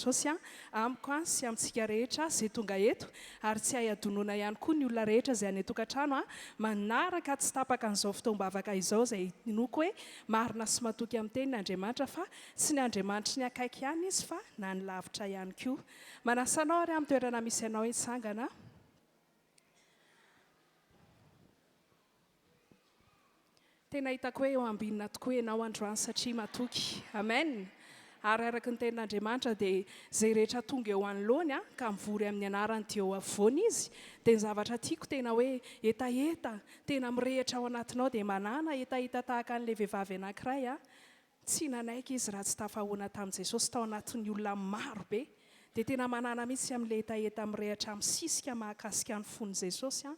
Jesosy amiko sy amintsika rehetra izay tonga eto ary tsy hay adinoina ihany koa ny olona rehetra izay any an-tokantrano manaraka tsy tapaka an'izao fotoam-bavaka izao izay inoako hoe marina sy matoky amin'ny teniny Andriamanitra fa tsy ny Andriamanitry ny akaiky ihany Izy fa na ny lavitra ihany koa. Manasa anao ary amin'ny toerana misy anao hitsangana. Tena hitako hoe eo ambinina tokoa ianao androany satria matoky. Amen! Ary araka ny tenin'Andriamanitra dia izay rehetra tonga eo anoloany ka mivory amin'ny anarany dia eo afovoany izy. Dia ny zavatra tiako tena hoe hetaheta tena mirehitra ao anatinao dia manàna hetaheta tahaka an'ilay vehivavy anankiray Tsy nanaiky izy raha tsy tafahoana tamin'i Jesosy tao anatin'ny olona maro be. Dia tena manana mihitsy amin'ilay hetaheta mirehatra misisika mahakasika ny fon'i Jesosy an!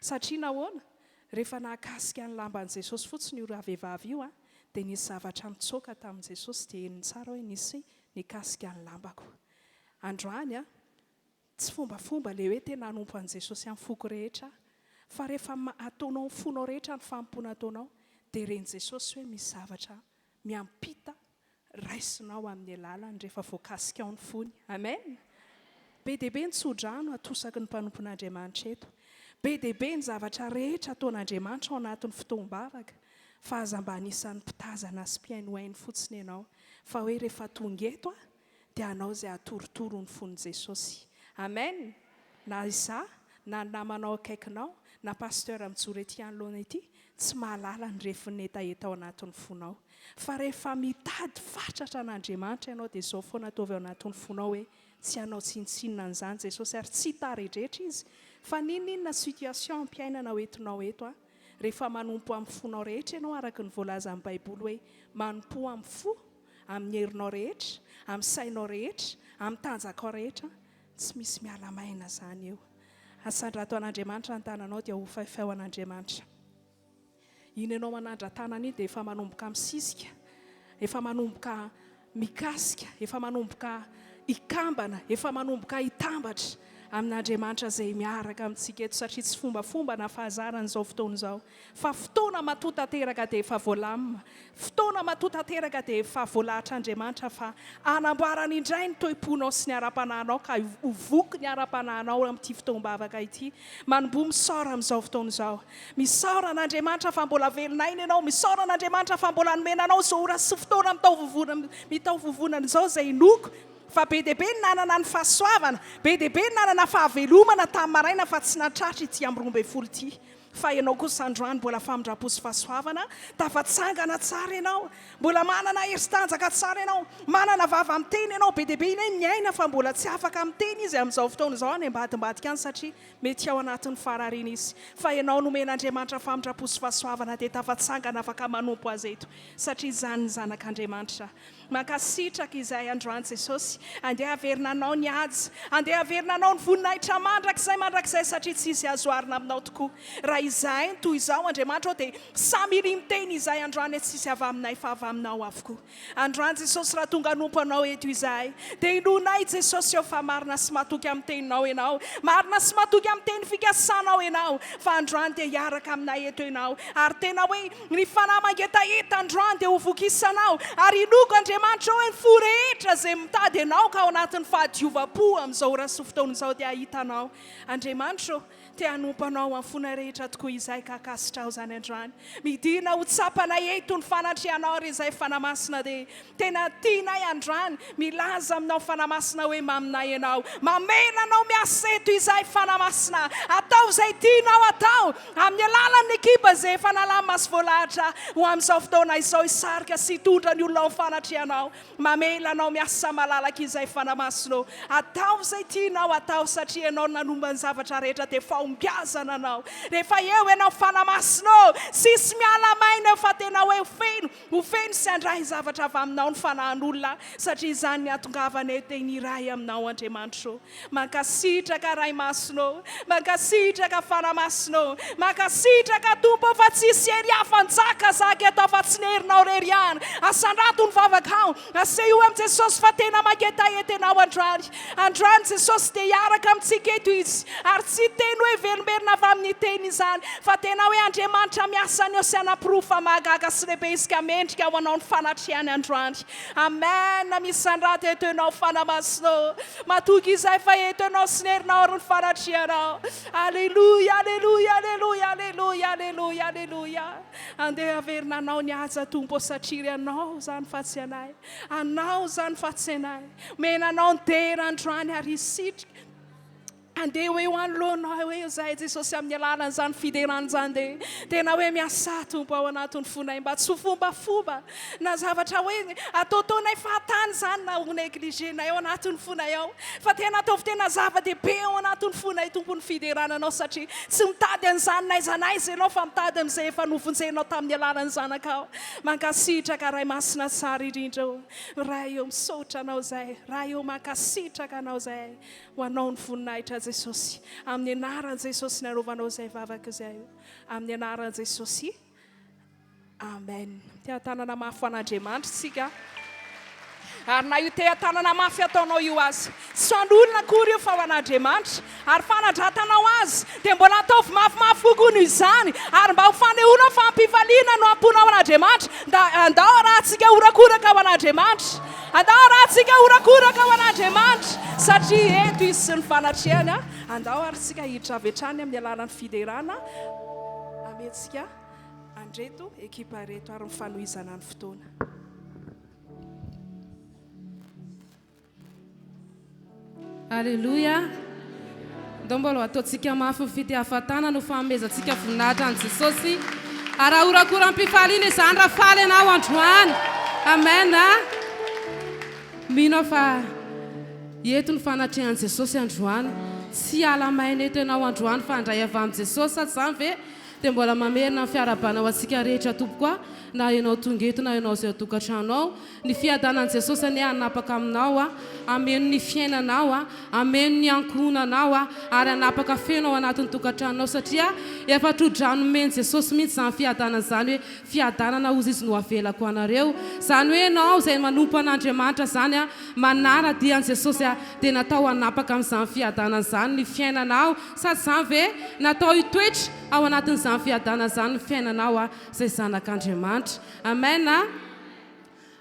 Satria nahoana? Rehefa nahakasika ny lamban'i Jesosy fotsiny io ravehivavy io an, dia nisy zavatra nitsoaka tamin'i Jesosy, dia henony tsara hoe nisy nikasika ny lambako. Androany an, tsy fombafomba ilay hoe tena hanompo an'i Jesosy amin'ny foko rehetra aho, fa rehefa ataonao amin'ny fonao rehetra ny fanompoana ataonao, dia ren'i Jesosy hoe misy zavatra miampita raisinao amin'ny alalany rehefa voakasikao ny fony. Amen! Be dia be ny tsodrano atosaky ny mpanompon'Andriamanitra eto. Be dia be ny zavatra rehetra ataon'Andriamanitra ao anatin'ny fotoam-bavaka, fa aza mba anisan'ny mpitazana sy mpihainohaino fotsiny ianao, fa hoe rehefa tonga eto aho dia hanao izay hatorotoro ny fon'i Jesosy. Amen! Na izaho, na ny namanao akaikinao, na pasteur mijoro ety anoloana ety, tsy mahalala ny refin'ny hetaheta ao anatin'ny fonao. Fa rehefa mitady fatratra an'Andriamanitra ianao dia izao foana ataovy ao anatin'ny fonao hoe, tsy hanao tsinontsinona an'izany Jesosy ary tsy hitaredretra Izy. Fa n'inon'inona situation am-piainana hoentinao eto an, rehefa manompo amin'ny fonao rehetra ianao araka ny voalazan'ny Baiboly hoe manompoa amin'ny fo, amin'ny herinao rehetra, amin'ny sainao rehetra, amin'ny tanjakao rehetra, tsy misy miala maina izany eo. Asandrato an'Andriamanitra ny tananao dia ho faifaio an'Andriamanitra. Iny ianao manandra-tanana iny dia efa manomboka misisika, efa manomboka mikasika, efa manomboka hikambana, efa manomboka hitambatra amin'Andriamanitra izay miaraka amintsika eto satria tsy fombafomba na fahazarana izao fotoana izao. Fa fotoana matoa tanteraka dia efa voalamina, fotoana matoa tanteraka dia efa voalahatr'Andriamanitra fa hanamboarany indray ny toe-ponao sy ny ara-panahinao ka ho voky ny ara-panahinao amin'ity fotoam-bavaka ity. Manomboha misaora amin'izao fotoana izao. Misaora an'Andriamanitra fa mbola velon'aina ianao, misaora an'Andriamanitra fa mbola nomena anao izao ora sy fotoana mitaovovonana izao izay inoako fa be dia be ny nanana ny fahasoavana, be dia be ny nanana fahavelomana tamin'ny maraina fa tsy nahatratra ity amin'ny 12 ity. Fa ianao kosa androany mbola famindram-po sy fahasoavana, tafatsangana tsara ianao, mbola manana hery sy tanjaka tsara ianao, manana vava miteny ianao, be dia be ilay miaina fa mbola tsy afaka miteny izy amin'izao fotoana izao any ambadimbadika any satria mety ao anatin'ny farariana izy, fa ianao nomen'Andriamanitra famindram-po sy fahasoavana dia tafatsangana afaka manompo Azy eto satria izany ny zanak'Andriamanitra. Mankasitraka izay androany Jesosy. Andeha haverina anao ny haja. Andeha haverina anao ny voninahitra mandrakizay mandrakizay satria tsy hisy azo oharina aminao tokoa. Raha izahay no toy izao Andriamanitra ô dia samy iry miteny izahay androany hoe tsisy avy aminay fa avy aminao avokoa. Androany Jesosy raha tonga hanompo anao eto izahay dia inoanay Jesosy ô fa marina sy matoky amin'ny teninao ianao. Marina sy matoky amin'ny teny fikasanao ianao fa androany dia hiaraka aminay eto ianao ary tena hoe Ny fanahy mangetaheta androany dia ho vokisanao, ary inoako Andriamanitra hoe ny fo rehetra izay mitady Anao ka ao anatin'ny fahadiovam-po amin'izao ora sy fotoana izao dia hahita Anao. Andriamanitra ô, te hanompo Anao amin'ny fonay rehetra tokoa izahay ka ankasitraho izany androany. Midina ho tsapanay eto ny fanatrehanao ry izay Fanahy Masina dia tena tianay androany milaza aminao Fanahy Masina hoe maminay Ianao. Mamela Anao miasa eto izahay Fanahy Masina. Ataovy izay tianao atao. Amin'ny alalan'ny ekipa izay efa nalamina sy voalahatra ho amin'izao fotoana izao hisarika sy hitondra ny olona ao fanatrehanao. Mamela anao miasa malalaka izay Fanahy Masina ô. Ataovy izay tianao atao satria ianao no nanomba ny zavatra rehetra dia fahombiazana anao. Rehefa eo ianao Fanahy Masina ô, tsisy miala maina eo fa tena hoe ho feno, ho feno sy handray zavatra avy aminao ny fanahin'olona satria izany ny hahatongavana eto dia ny iray aminao Andriamanitra ô. Mankasitraka Ray Masina ô! Mankasitraka Fanahy Masina ô! Mankasitraka Tompo ô fa tsisy hery hafa hanjakazaka eto afa-tsy ny herinao rery ihany. Asandrato ny vavakao, asehoy amin'i Jesosy fa tena mangetaheta ianao androany. Androany Jesosy dia hiaraka amintsika eto Izy ary tsy hiteny hoe. hiverimberina avy amin'ny teny izany, fa tena hoe Andriamanitra miasa anio sy hanaporofo fa mahagaga sy lehibe Izy ka mendrika ho anao ny fanatrehany androany. Amen! Misandrata eto Ianao Fanahy Masina ô! Matoky izahay fa eto Ianao sy ny herinao ary ny fanatrehanao. Aleloia, aleloia, aleloia, aleloia, aleloia, aleloia. Andeha haverina Anao ny haja Tompo ô satria ry Anao izany fa tsy anay. Anao izany fa tsy anay. Omena Anao ny dera androany ary hisitrika. Andeha ho eo anoloanao eo izahay Jesosy amin'ny alalan'izany fiderana izany dia tena hoe miasà Tompo ao anatin'ny fonay mba tsy ho fombafomba na zavatra hoe ataotaonay fahatany izany na ho negligé-nay ao anatin'ny fonay ao fa tena ataovy tena zava-dehibe ao anatin'ny fonay Tompo ny fiderana Anao satria tsy mitady an'izany n'aiza n'aiza Ianao fa mitady amin'izay efa novonjenao tamin'ny alalan'ny Zanakao. Mankasitraka Ray Masina tsara indrindra ô. Ray ô misaotra Anao izahay. Ray ô mankasitraka Anao izahay. Ho Anao ny voninahitra Jesosy. Amin'ny anaran'i Jesosy nanaovanao izay vavaka izay. Amin'ny anaran'i Jesosy. Amen. Teha-tanana mafy ho an'Andriamanitra isika. Ary na io teha-tanana mafy ataonao io aza, tsy ho an'olona akory io fa ho an'Andriamanitra. Ary fanandratanao azy, dia mbola ataovy mafimafy kokoa noho izany, ary mba ho fanehoana fampifaliana no amponao an'Andriamanitra. Nda, andao arahantsika horakoraka ho an'Andriamanitra. Andao arahantsika horakoraka ho an'Andriamanitra, satria eto Izy sy ny fanatrehany. Andao ary isika hiditra avy hatrany amin'ny alalan'ny fiderana. Amentsika an'ireto ekipa ireto ary ny fanohizana ny fotoana. Aleloia! Ndao mbola ho ataontsika mafy ny fitehavan-tanana ho fanomezantsika voninahitra an'i Jesosy. Ary ahorakoram-pifaliana izany raha faly ianao androany. Amen a! Mino aho fa eto ny fanatrehan'i Jesosy androany. Tsy hiala maina eto ianao androany fa handray avy amin'i Jesosy, sa tsy izany ve? Dia mbola mamerina ny fiarahabana ho antsika rehetra tompoko a, na ianao tonga eto na ianao izay ao tokantrano ao, ny fiadanan'i Jesosy anie hanapaka aminao a, hameno ny fiainanao a, hameno ny ankohonanao a, ary hanapaka feno ao anatin'ny tokantranonao satria efa tro-drano nomen'i Jesosy mihitsy izany fiadanana izany hoe fiadanana hozy izy no avelako anareo, izany hoe ianao izay manompo an'Andriamanitra izany a, manara-dia an'i Jesosy a, dia natao hanapaka amin'izany fiadanana izany ny fiainanao Sa tsy izany ve? Natao hitoetra ao anatin'izany fiadanana izany ny fiainanao a, izay zanak'Andriamanitra. Amen a!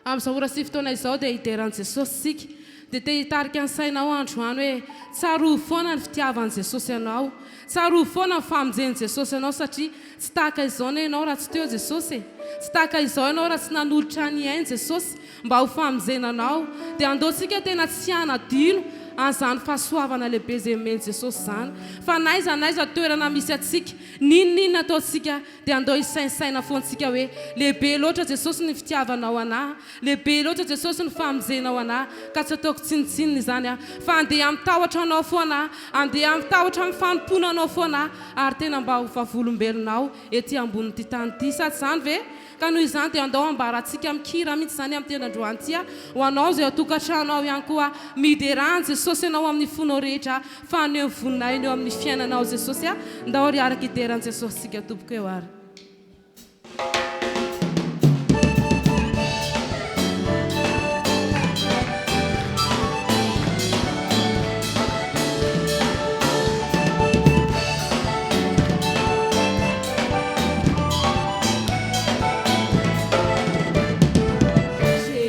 Amin'izao ora sy fotoana izao dia hidera an'i Jesosy isika. Dia te hitarika ny sainao androany hoe, tsarovy foana ny fitiavan'i Jesosy anao. Tsarovy foana ny famonjen'i Jesosy anao satria tsy tahaka izao anie ianao raha tsy teo Jesosy e! Tsy tahaka izao ianao raha tsy nanolotra ny ainy Jesosy mba ho famonjena anao, dia andao tsika tena tsy hanadino an'izany fahasoavana lehibe izay nomen'i Jesosy izany, fa n'aiza n'aiza toerana misy antsika, n'inon'inona ataontsika, dia andao hisainsaina foantsika hoe, lehibe loatra Jesosy ny fitiavanao anah, lehibe loatra Jesosy ny famonjenao anah, ka tsy ataoko tsinontsinona izany aho, fa andeha amin'ny tahotra anao foana aho, andeha amin'ny tahotra amin'ny fanompoana anao foana aho, ary tena mba ho vavolombelonao ety ambonin'ity tany ity, sa tsy izany ve? Ka noho izany dia andao ambarantsika amin-kira mihitsy izany amin'ity androany ity ho anao izay ao an-tokantrano ao ihany koa. Miderà an'i Jesosy ianao amin'ny fonao rehetra fa haneho ny voninahiny eo amin'ny fiainanao Jesosy a! Ndao ary hiaraka hidera an'i Jesosy isika tompoko eo ary.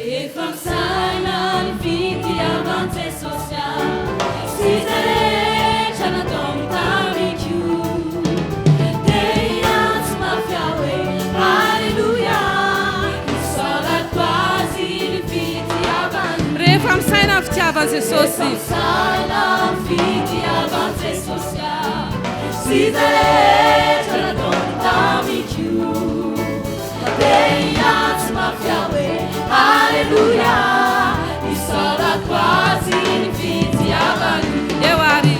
Rehefa misaina ny fitiavan'i Jesosy ahy sy izay rehetra nataony tamiko, dia hiantso mafy aho hoe, Haleloia! Isaorako Azy ny fitiavany. Rehefa misaina ny fitiavan'i Jesosy. Rehefa misaina ny fitiavan'i Jesosy ahy. Sy izay rehetra nataony tamiko Dia hiantso mafy aho hoe Aleloia Isaorako Azy ny fitiavany. Eo ary.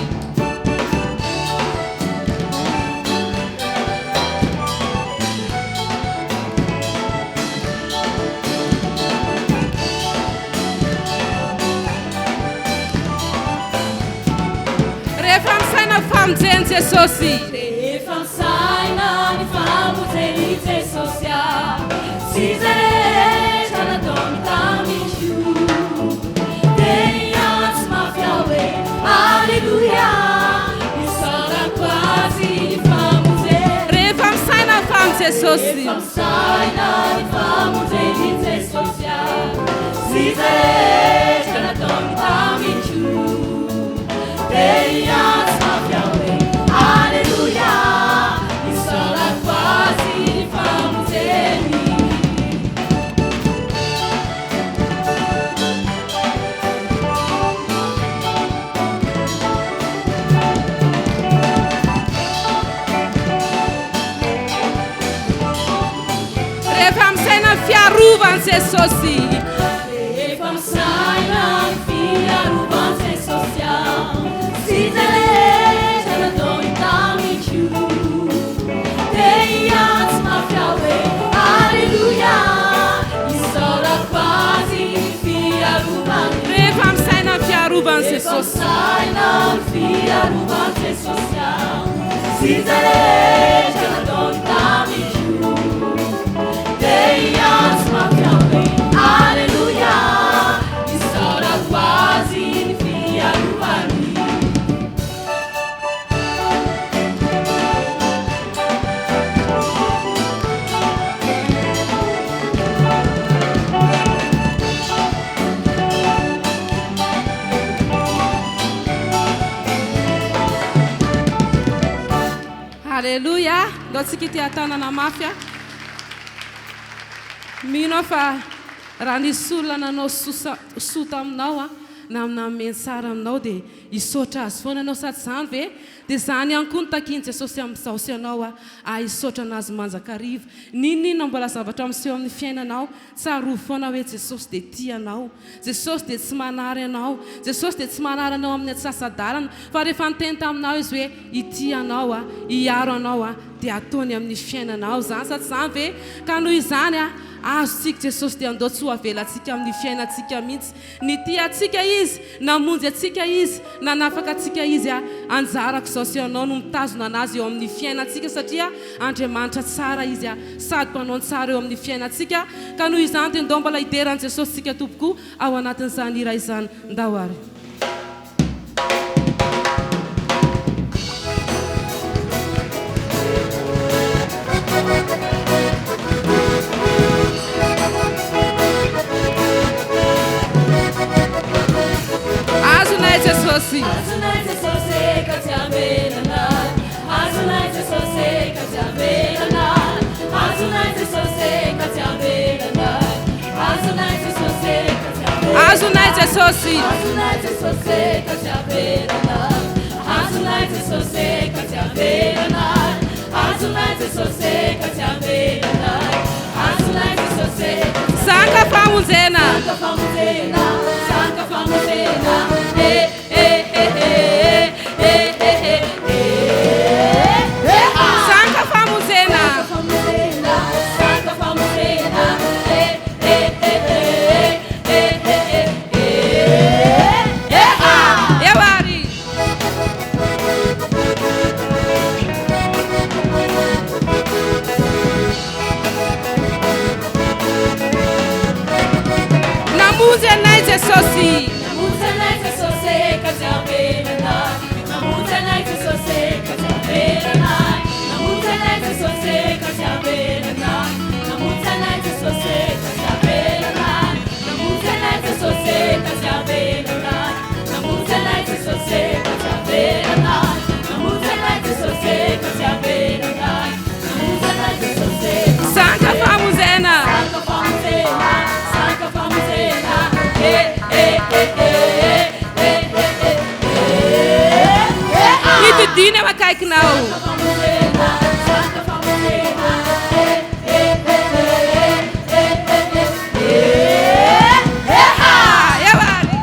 Rehefa misaina ny famonjen'i Jesosy. Rehefa misaina ny famonjen'i Jesosy aho sy izay rehetra nataony tamiko dia hiantso mafy aho hoe Aleloia, isaorako Azy. Jesosy. Rehefa misaina ny famonjen'i Jesosy aho, sy izay rehetra nataony tamiko, dia hiantso mafy aho hoe, Aleloia! Isaorako Azy ny famonjeny. Rehefa misaina ny fiarovan'i Jesosy. Rehefa misaina ny fiarovan'i Jesosy aho, sy izay rehetra nataony tamiko, dia hiantso mafy aho hoe, Aleloia! Isaorako Azy ny fiarovany. Rehefa misaina ny fiarovan'i Rehefa Jesosy. misaina ny fiarovan'i Jesosy aho, sy izay rehetra nataony tamiko, dia hiantso mafy aho hoe, Aleloia! Isaorako Azy ny fiarovany. Haleloia! Ndao tsika hiteha-tanana mafy a! Mino aho fa raha nisy olona nanao soa soa taminao a, na nanome ny tsara aminao dia hisaotra azy foana ianao sa tsy izany ve? Dia izany ihany koa no takian'i Jesosy amin'izaho sy ianao a, ahisaotra an'Azy manjakariva. N'inon'inona mbola zavatra miseho amin'ny fiainanao, tsarovy foana hoe Jesosy dia tia anao. Jesosy dia tsy manary anao. Jesosy dia tsy manary anao amin'ny antsasa-dalana, fa rehefa niteny taminao Izy hoe hitia anao aho, hiaro anao aho, dia ataony amin'ny fiainanao izany, sa tsy izany ve? Ka noho izany, azontsika Jesosy dia andao tsy ho avelantsika amin'ny fiainantsika mihitsy. Nitia antsika Izy, namonjy antsika Izy, nanafaka antsika Izy. Anjarako izao sy ianao no mitazona an'Azy eo amin'ny fiainantsika satria Andriamanitra tsara Izy sady mpanao ny tsara eo amin'ny fiainantsika. Ka noho izany dia ndao mbola hidera an'i Jesosy tsika tompoko ao anatin'izany hira izany. Ndao ary. Azonay Jesosy. Azonay Jesosy ka tsy avelanay. Azonay Jesosy ka tsy avelanay. Azonay Jesosy ka tsy avelanay. Azonay Jesosy ka tsy avelanay. Azonay Jesosy. Azonay Jesosy ka tsy avelanay. Azonay Jesosy ka tsy avelanay. Azonay Jesosy ka tsy avelanay. Azonay Jesosy ka tsy Zaka famonjena. Zaka famonjena, zaka famonjena, eh eh eh eh eh eh eh eh eh ah. Zaka famonjena. Zaka famonjena, zaka famonjena, eh eh eh eh eh eh eh eh eh ah. Eo ary. Namonjy anay Jesosy. Namonjy anay Jesosy ka tsy avelanay. Namonjy anay Jesosy ka tsy avelanay. Namonjy anay Jesosy ka tsy avelanay. Namonjy anay Jesosy ka tsy avelanay. Namonjy anay Jesosy ka tsy avelanay. Namonjy anay Jesosy ka tsy avelanay. Namonjy anay Jesosy ka tsy avelanay. Namonjy anay Jesosy ka tsy Zaka famonjena. Zaka famonjena, zaka famonjena, eh eh eh eh eh eh eh eh eh ah. Mitodina eo akaikinao. Zaka famonjena, zaka famonjena, eh eh eh eh eh eh eh eh eh ah. Eo ary.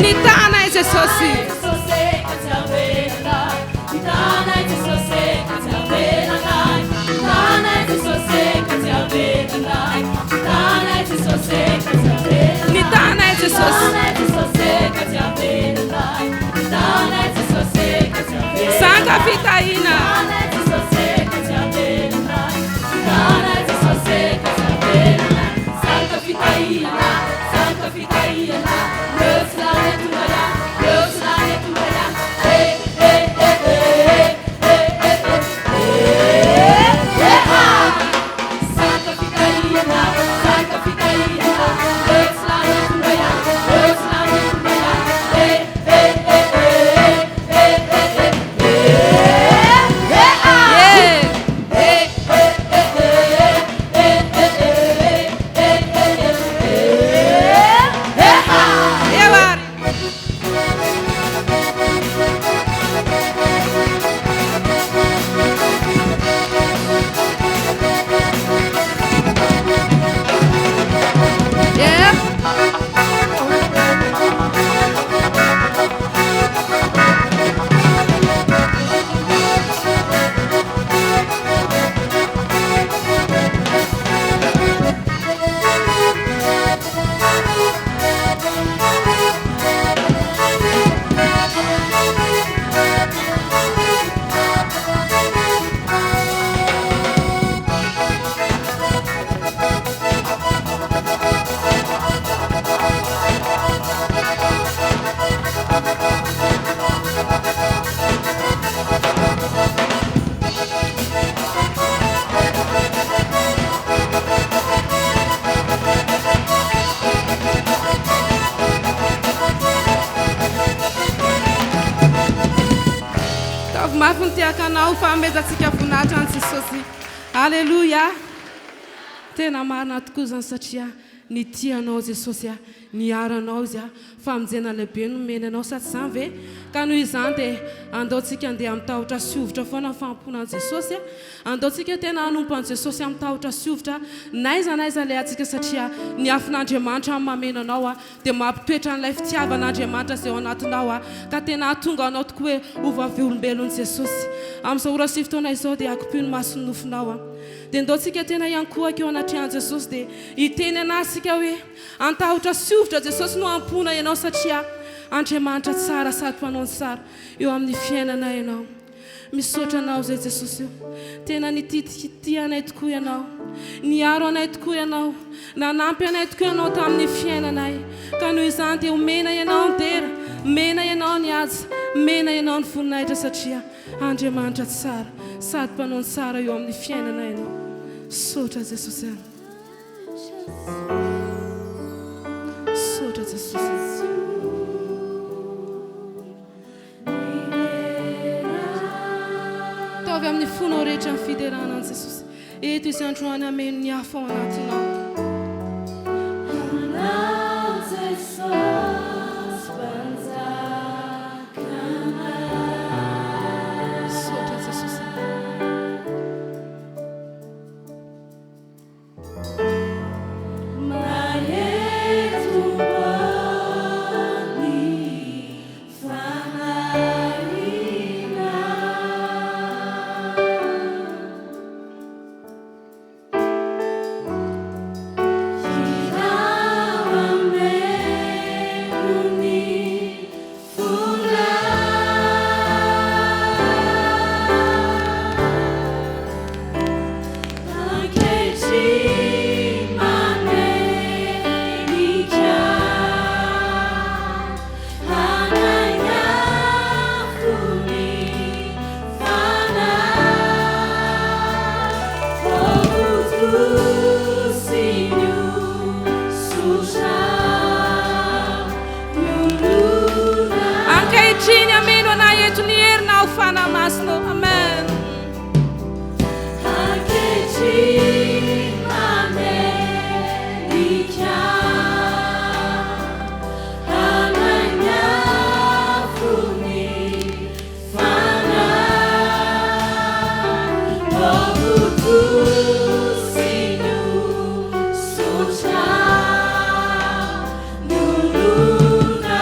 Nitana i Jesosy. Jesosy ka tsy avelanay. Nitana i Jesosy ka tsy avelanay. Nitana i Jesosy ka tsy avelanay. Nitana i Jesosy ka tsy avelanay. Nitana i Jesosy. Nitana i Jesosy ka tsy avelanay. Nitana i Jesosy ka tsy avelanay. Zaka fitahiana. Nitana i Jesosy ka tsy avelanay. Nitana i Jesosy ka tsy avelanay. Zaka fitahiana. tananao ho fanomezantsika voninahitra an'i Jesosy. Aleloia! Tena marina tokoa izany satria nitia anao Jesosy, niaro anao Izy, famonjena lehibe no nomeny anao sa tsy izany ve? Ka noho izany dia andao tsika andeha amin'ny tahotra sy hovitra foana ny fanompoana an'i Jesosy. Andao tsika tena hanompo an'i Jesosy amin'ny tahotra sy hovitra n'aiza n'aiza alehantsika satria ny afon'Andriamanitra no mameno anao dia mampitoetra an'ilay fitiavan'Andriamanitra izay ao anatinao ka tena hahatonga anao tokoa hoe ho vavolombelon'i Jesosy. Amin'izao ora sy fotoana izao dia akopio ny mason'ny nofonao. Dia ndao tsika tena hiankohoka eo anatrehan'i Jesosy dia hiteny an'Azy tsika hoe, An-tahotra sy hovitra Jesosy no ampoana ianao satria Andriamanitra tsara sady mpanao ny tsara eo amin'ny fiainanay ianao. Misaotra anao izay Jesosy o. Tena nititikitia anay tokoa ianao. Niaro anay tokoa ianao. Nanampy anay tokoa ianao tamin'ny fiainanay. Ka noho izany dia omena ianao ny dera, omena ianao ny haja, omena ianao ny voninahitra satria Andriamanitra tsara sady mpanao ny tsara eo amin'ny fiainanay ianao. Misaotra Jesosy a. Misaotra Jesosy. Ataovy amin'ny fonao rehetra ny fiderana an'i Jesosy. Eto Izy androany hameno ny afo ao anatinao. Anao Jesosy Mpanjakanay. Misaotra Jesosy. Mahery Tompo ny fanahinao. Hirao hameno ny fonao. Ankehitriny manenika hanainga fony fanahy Fokotosin'io sosa ny olona. Ankehitriny hameno anay eto ny herinao Fanahy Masina ô. Amen. Ankehitriny manenika hanainga fony fanahy Fokotosin'io sotra ny olona.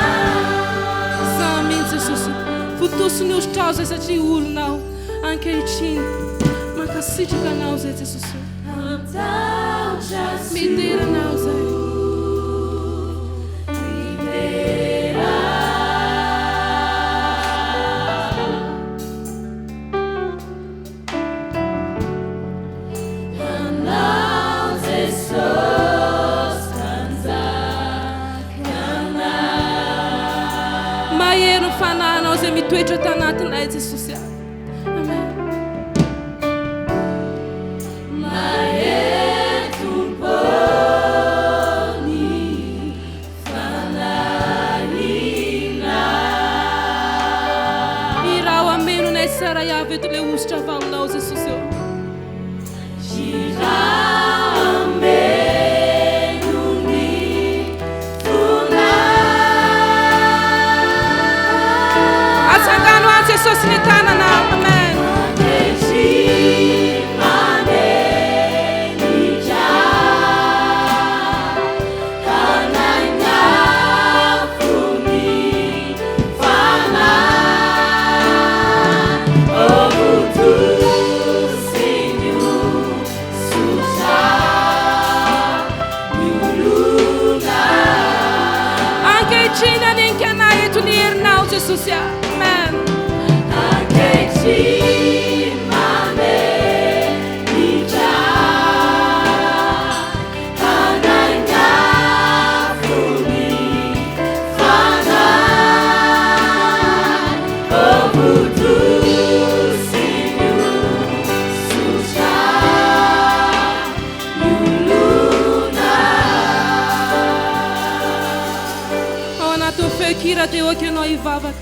Samy Jesosy fotosin'ny hosotrao zay satria olonao. Ankehitriny, mankasitraka Anao izay Jesosy o. Midera Anao izay. Mahery ny fanahinao izay mitoetra tanatinay Jesosy a. Amen. Mahery Tompo ny fanahinao. Iraho hameno anay tsirairay avy eto ilay hosotra avy aminao Jesosy ô. Iraho hameno ny fonao. Atsangano any Jesosy ny tanana. Amen. Ankehitriny hanenika anay eto ny herinao Jesosy a. Amen. Ao anatin'ny feon-kira dia aoka ianao hivavaka.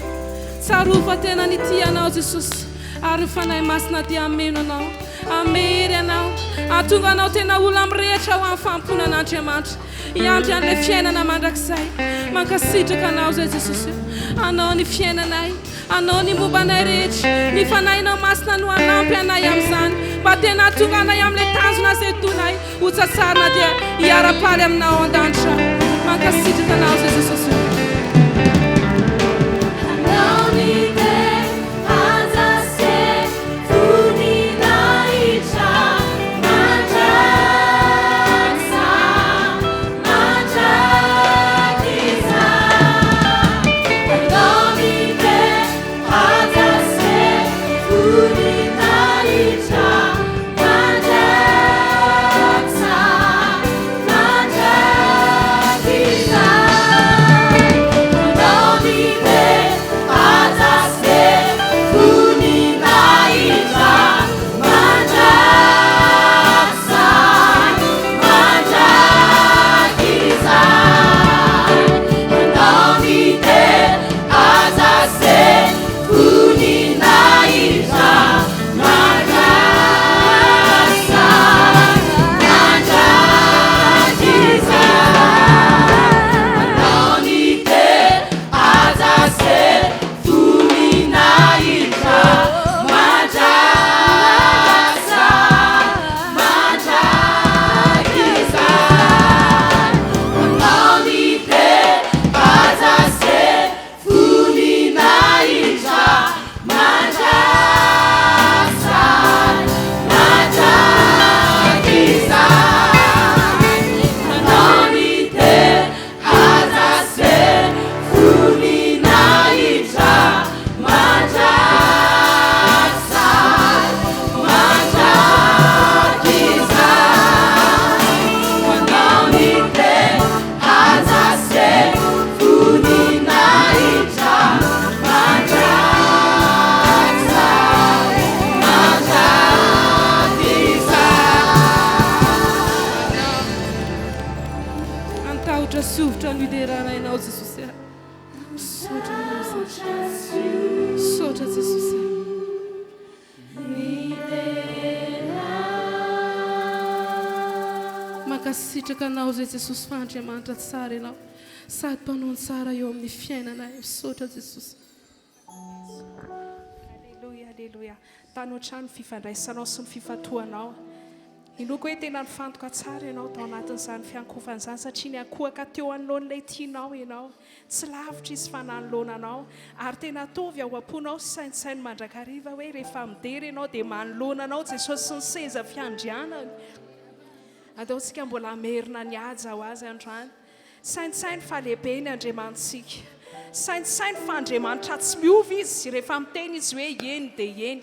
Tsarovy fa tena nitia anao Jesosy. Ary ny Fanahy Masina dia hameno anao, hamery anao, hahatonga anao tena olona mirehitra ho amin'ny fanompoana an'Andriamanitra, hiandry an'ilay fiainana mandrakizay. Mankasitraka Anao izay Jesosy ô. Anao ny fiainanay, Anao ny momba anay rehetra. Ny Fanahinao Masina no hanampy anay amin'izany, mba tena hahatonga anay amin'ilay tanjona izay tonay ho tsatsarina dia hiara-paly Aminao ao an-danitra. Mankasitraka Anao izay Jesosy ô. Anao ny teny haja sy voninahitra mandrakizay, mandrakizay. Anao ny teny haja sy voninahitra mandrakizay, mandrakizay. Anao ny teny haja sy voninahitra mandrakizay, mandrakizay. Anao ny teny haja sy voninahitra mandrakizay, mandrakizay. Anao ny teny haja sy voninahitra mandrakizay, mandrakizay. Anao ny teny haja sy voninahitra mandrakizay, mandrakizay. Anao ny teny haja sy voninahitra mandrakizay, mandrakizay. Anao ny teny haja sy voninahitra mandrakizay, mandrakizay. Antahotra sy hovitra no hiderana Anao Jesosy a. Misaotra Anao izahay. Misaotra Jesosy a. Mankasitraka Anao izay Jesosy fa Andriamanitra tsara Ianao sady mpanao ny tsara eo amin'ny fiainanay. Misaotra Jesosy. Aleloia, aleloia. Tano hatrany ny fifandraisanao sy ny fifantohanao. Inoako hoe tena nifantoka tsara ianao tao anatin'izany fiankohofana izany satria niankohoka teo anoloan'ilay tianao ianao. Tsy lavitra izy fa nanoloana anao. Ary tena ataovy ao am-ponao sy saintsaino mandrakariva hoe rehefa midera ianao dia manoloana anao Jesosy sy ny seza fiandrianany. Andao tsika mbola hamerina ny haja ho Azy androany. Saintsaino fa lehibe ny Andriamanitsika. Saintsaino fa Andriamanitra tsy miova Izy, rehefa miteny Izy hoe eny dia eny.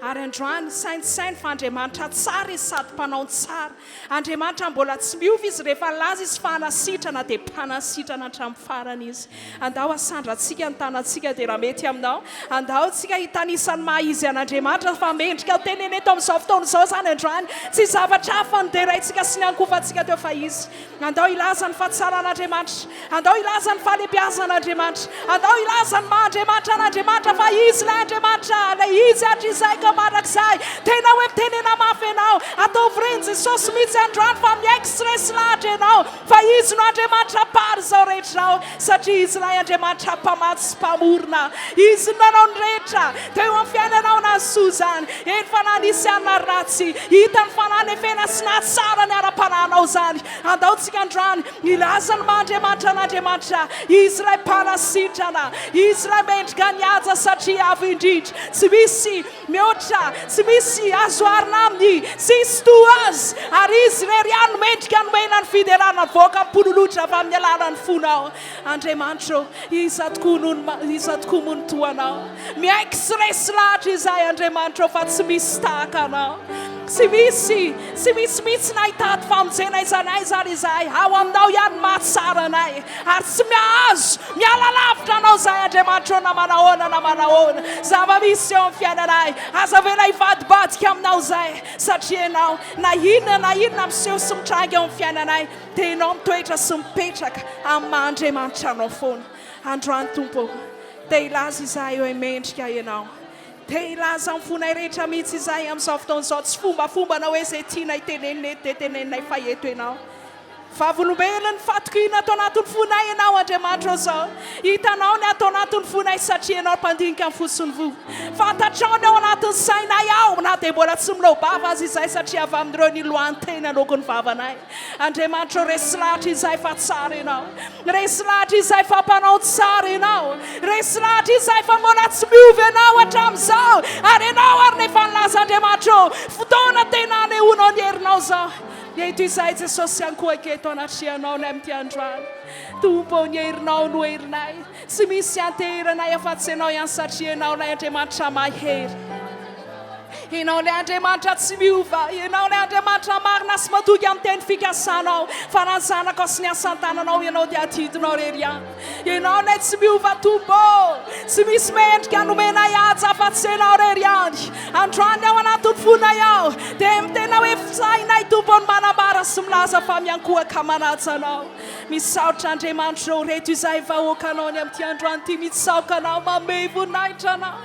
Ary androany, saintsaino fa Andriamanitra tsara Izy sady mpanao ny tsara. Andriamanitra mbola tsy miova Izy, rehefa nilaza Izy fa hanasitrana dia mpanasitrana hatramin'ny farany Izy. Andao hasandratsika ny tanantsika dia raha mety aminao, andao tsika hitanisa ny maha izy an'Andriamanitra fa mendrika ho tenena eto amin'izao fotoana izao izany androany. Tsy zavatra hafa no deraintsika sy niankohofantsika teo fa Izy. Andao hilaza ny fahatsaran'Andriamanitra. Andao hilaza ny fahalehibiazan'Andriamanitra. Andao hilaza ny maha Andriamanitra an'Andriamanitra fa Izy ilay Andriamanitra, ilay Izy hatrizay ka mandrakizay. Tena hoe mitenena mafy ianao. Ataovy ren'i Jesosy mihitsy androany fa miaiky sy resy lahatra ianao fa Izy no Andriamanitra mpahary izao rehetra izao satria Izy ilay Andriamanitra mpamatsy sy mpamorona. Izy no nanao ny rehetra teo amin'ny fiainanao na ny soa izany. Eny fa na nisy anona ratsy, hitany fa nanefena sy nahatsara ny ara-panahinao izany. Andao tsika androany hilaza ny maha Andriamanitra an'Andriamanitra. Izy ilay mpanasitrana, Izy ilay mendrika ny haja satria avo indrindra. Tsy misy mihoatra, tsy misy azo oharina aminy, tsy hisy toa Azy. Ary Izy irery ihany no mendrika nomena ny fiderana mivoaka am-pololotra avy amin'ny alalan'ny fonao. Andriamanitra ô, iza tokoa no iza tokoa moa no toa Anao? Miaiky sy resy lahatra izahay Andriamanitra ô fa tsy misy tahaka Anao. Tsy misy, tsy misy mihitsy na hitady famonjena aiza na aiza ary izahay. Ao Aminao ihany no mahatsara anay. Ary tsy mihazo, miala lavitra Anao izahay Andriamanitra ô na manahoana na manahoana zava-misy eo amin'ny fiainanay. Aza avela hivadibadika Aminao izahay satria Ianao na inona na inona miseho sy mitranga eo amin'ny fiainanay Dia Ianao mitoetra sy mipetraka amin'ny maha Andriamanitra Anao foana. Androany Tompo ô, te hilaza izahay hoe mendrika Ianao. Te hilaza amin'ny fonay rehetra mihitsy izahay amin'izao fotoana izao, tsy fombafomba na hoe izay tianay tenenina eto dia teneninay fa eto Ianao. Vavolombelon'ny fatokiana ato anatin'ny fonay Ianao, Andriamanitra ô izao. Hitanao ny ato anatin'ny fonay satria Ianao mpandinika ny fo sy ny voa. Fantatrao ny ao anatin'ny sainay ao na dia mbola tsy miloa-bava aza izahay satria avy amin'ireo niloahan'ny teny aloaky ny vavanay. Andriamanitra ô, resy lahatra izahay fa tsara Ianao. Resy lahatra izahay fa mpanao tsara Ianao. Resy lahatra izahay fa mbola tsy miova Ianao hatramin'izao. Ary Ianao ary no efa nilaza Andriamanitra ô, fotoana tena hanehoanao ny herinao izao. Eto izahay Jesosy ankohaka eto anatrehanao ny amin'ity androany. Tompo ô, ny herinao no herinay. Tsy misy ianteheranay afa-tsy Ianao ihany satria Ianao ilay Andriamanitra mahery. Ianao ilay Andriamanitra tsy miova. Ianao ilay Andriamanitra marina sy matoky amin'ny teny fikasanao. Fa raha ny zanakao sy ny asan-tananao Ianao dia adidinao irery ihany. Ianao ilay tsy miova Tompo ô! Tsy misy mendrika nomenay haja afa-tsy Ianao irery ihany. Androany ao anatin'ny fonay ao dia mitena hoe sahinay Tompo ny manambara sy milaza fa miankohoka manaja Anao. Misaotra Andriamanitra ô, reto izahay vahoakanao ny amin'ity androany ity mitsaoka Anao, mamehy voninahitra Anao.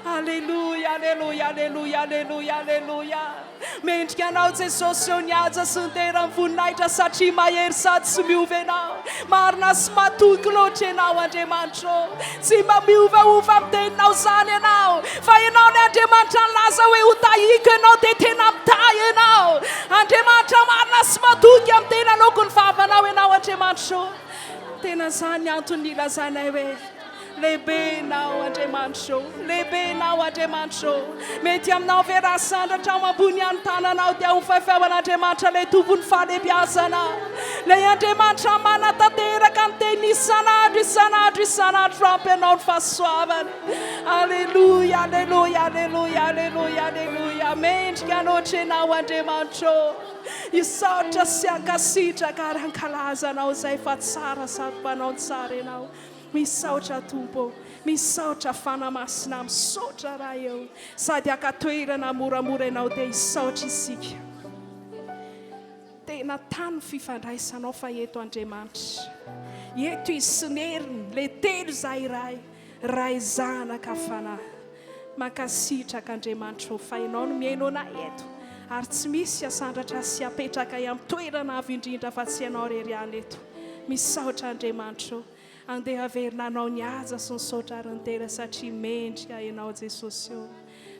Aleloia, aleloia, aleloia, aleloia, aleloia. Mendrika anao Jesosy ô ny haja sy ny dera ny voninahitra satria mahery sady tsy miova ianao. Marina sy matoky loatra ianao Andriamanitra ô. Tsy mba miovaova amin'ny teninao izany ianao. Fa ianao ny Andriamanitra nilaza hoe ho tahiko ianao dia tena mitahy ianao. Andriamanitra marina sy matoky amin'ny tena aloky ny vavanao ianao Andriamanitra ô. Tena izany ny antony nilazanay hoe. Lehibe Ianao, Andriamanitra ô! Lehibe Ianao, Andriamanitra ô! Mety aminao ve raha asandratra ao ambony ihany tananao dia ho faifao an'Andriamanitra ilay Tompon'ny fahalehibiazana? Ilay Andriamanitra manatanteraka ny teniny isan'andro, isan'andro, isan'andro ampy anao ny fahasoavany. Aleloia, aleloia, aleloia, aleloia, aleloia. Mendrika loatra Ianao, Andriamanitra ô! Hisaotra sy hankasitraka ary hankalaza Anao izay fa tsara sady mpanao ny tsara Ianao. Misaotra Tompo ô, misaotra Fanahy Masina, misaotra Ray ô, sady haka toerana moramora Ianao dia hisaotra isika. Tena tany ny fifandraisanao fa eto Andriamanitra, eto Izy sy ny heriny, le telo izay iray, Ray Zanaka Fanahy. Mankasitraka Andriamanitra ô fa Ianao no mihaino anay eto ary tsy misy asandratra sy apetrakay amin'ny toerana avo indrindra fa tsy Ianao irery ihany eto. Misaotra Andriamanitra ô. Andeha haverina hanao ny haja sy ny saotra ary ny dera satria mendrika Ianao Jesosy ô.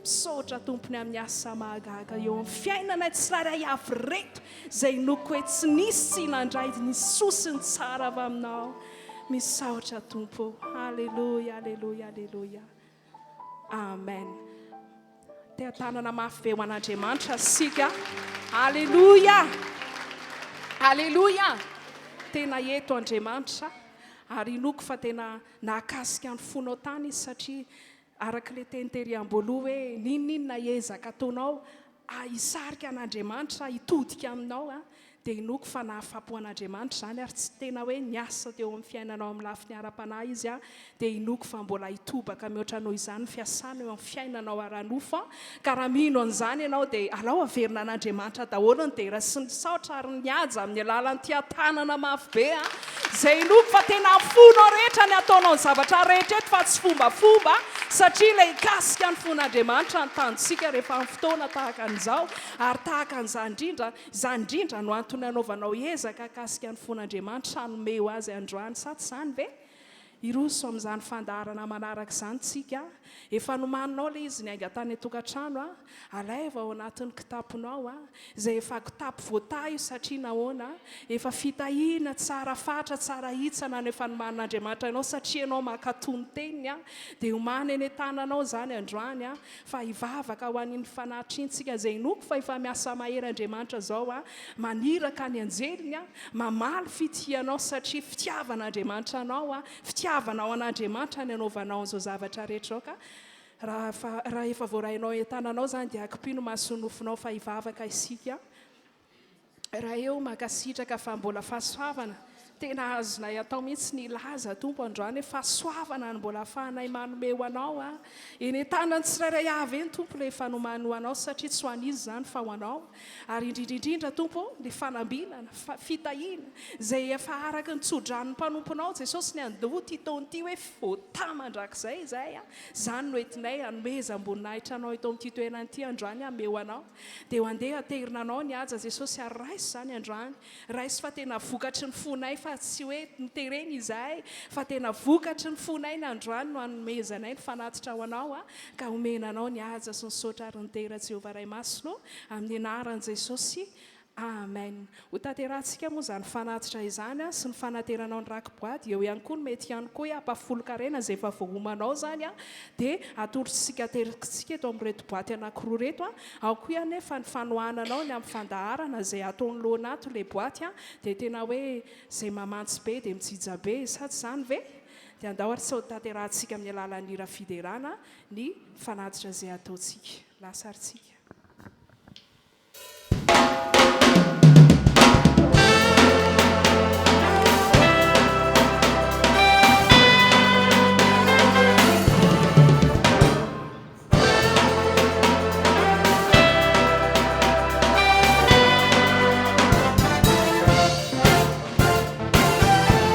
Misaotra Tompony amin'ny asa mahagaga eo amin'ny fiainanay tsirairay avy ireto izay inoako hoe tsy nisy tsy nandray ny soa sy ny tsara avy aminao. Misaotra Tompo ô. Aleloia, aleloia, aleloia. Amen. Teha-tanana mafy be ho an'Andriamanitra isika. Aleloia! Aleloia! Tena eto Andriamanitra ary inoako fa tena nahakasika ny fonao tany Izy satria araka ilay teny tery am-boaloha hoe n'inon'inona ezaka ataonao hisarika an'Andriamanitra hitodika aminao dia inoako fa nahafapo an'Andriamanitra izany ary tsy tena hoe niasa teo amin'ny fiainanao amin'ny lafiny ara-panahy Izy dia inoako fa mbola hitobaka mihoatra noho izany ny fiasana eo amin'ny fiainanao ara-nofo ka raha mino an'izany ianao dia alao averina an'Andriamanitra daholo ny dera sy ny saotra ary ny haja amin'ny alalan'ity tanana mafy be izay inoako fa tena amin'ny fonao rehetra ny ataonao ny zavatra rehetra eto fa tsy fombafomba satria ilay hikasika ny fon'Andriamanitra ny tanjontsika rehefa amin'ny fotoana tahaka an'izao ary tahaka an'izany indrindra Izany indrindra no antony anaovanao ezaka hahakasika ny fon'Andriamanitra hanome ho azy androany, sa tsy izany ve? Hiroso amin'izany fandaharana manaraka izany tsika. Efa nomaninao ilay izy niainga tany an-tokantrano a! Alaivo ao anatin'ny kitaponao a! Izay efa kitapo voatahy io satria nahoana? Efa fitahiana tsara fatra, tsara hitsana no efa nomanin'Andriamanitra anao satria ianao mankatò ny teniny a! Dia omany eny an-tananao izany androany a! Fa hivavaka ho an'iny fanatitra iny tsika izay inoako fa efa miasa mahery Andriamanitra zao a, maniraka ny anjeliny a, mamaly fitia anao satria fitiavan'Andriamanitra anao a, fitiavana ao an'Andriamanitra ny anaovanao an'izao zavatra rehetra izao ka raha fa raha efa voarainao entananao izany dia akipio ny mason'ny nofonao fa hivavaka isika. Ray ô, mankasitraka fa mbola fahasoavana tena azonay atao mihitsy ny hilaza Tompo androany hoe fahasoavana no mbola ahafahanay manome ho Anao a. Eny an-tanan'ny tsirairay avy eny Tompo ilay efa nomany ho Anao satria tsy ho an'iza izany fa ho Anao. Ary indrindra indrindra Tompo ô, ny fanambinana, fitahiana, izay efa araka ny tso-dranon'ny mpanomponao Jesosy niandoha ity taona ity hoe voatahy mandrakizay izahay a. Izany no entinay hanomezam-boninahitra Anao eto amin'ity toerana ity androany hameho Anao. Dia ho andeha haterina anao ny haja Jesosy ary raiso izany androany. Raiso fa tena vokatry ny fonay fa tsy hoe noterena izahay fa tena vokatry ny fonay ny androany no hanomezanay ny fanatitra ho anao ka homena anao ny haja sy ny saotra ary ny dera Jehovah Ray Masina ô amin'ny anaran'i Jesosy Amen. Ho tanterahantsika moa izany fanatitra izany sy ny fanateranao ny raki-boady, eo ihany koa no mety ihany koa hoe ampahafolon-karena izay efa voahomanao izany dia atolotsika aterikitsika eto amin'ireto boaty anankiroa ireto, ao koa anefa ny fanohananao ny amin'ny fandaharana izay ato anoloana ato ilay boaty dia tena hoe izay mamantsy be dia mijija be sa tsy izany ve? Dia andao ary tsy ho tanterahantsika amin'ny alalan'ny hira fiderana ny fanatitra izay ataontsika. Lasa ary tsika.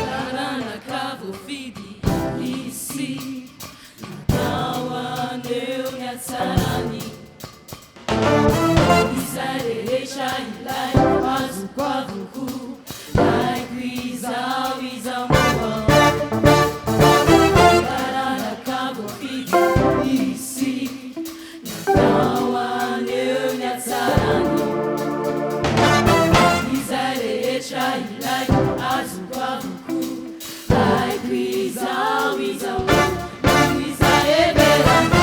Taranaka voafidy hisy natao haneho ny hatsarany. Izay rehetra ilaiko azoko avokoa, haiko izaho iza moa. Taranaka voafidy hisy, natao haneho ny hatsarany. Izay rehetra ilaiko azoko avokoa, haiko izaho iza moa. Izay heverana.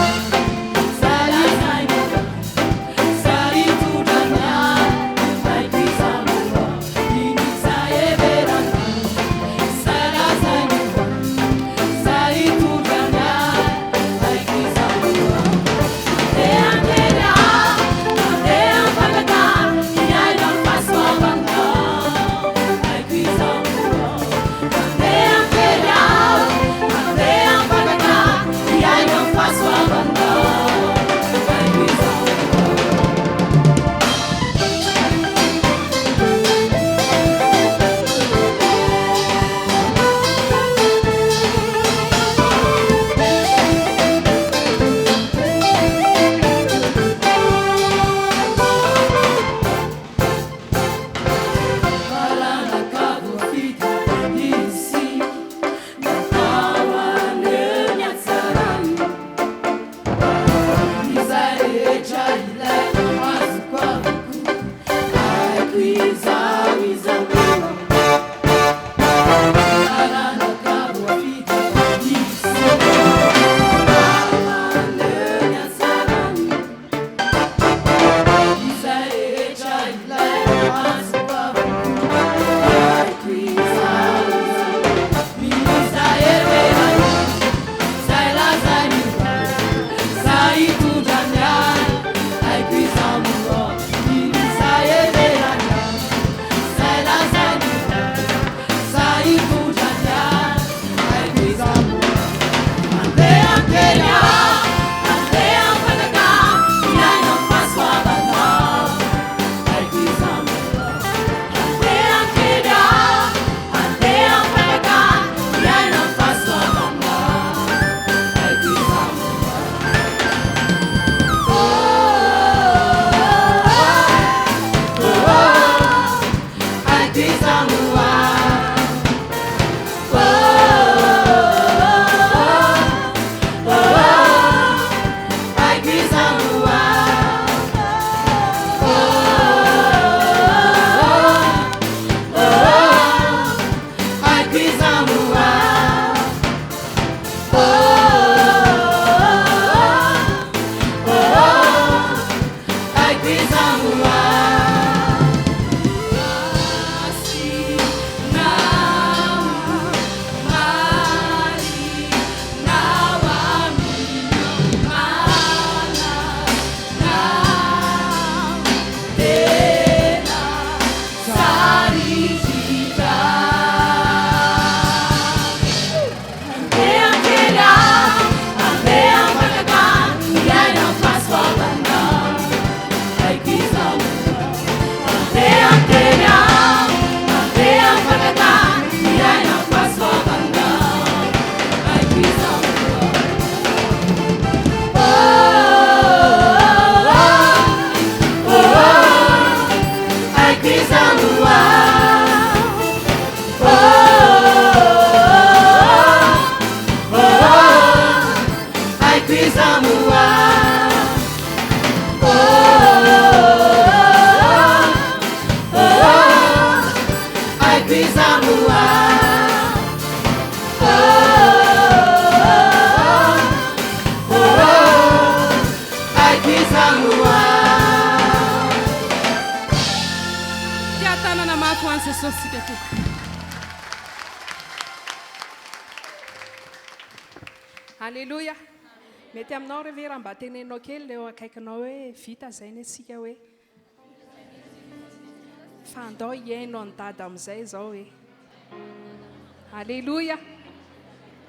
isika tompoko. Aleloia! Mety aminao re ve raha mba teneninao kely ilay eo akaikinao hoe vita izay ny antsika hoe. Fa andao hihaino an'i Dada amin'izay izao e. Aleloia!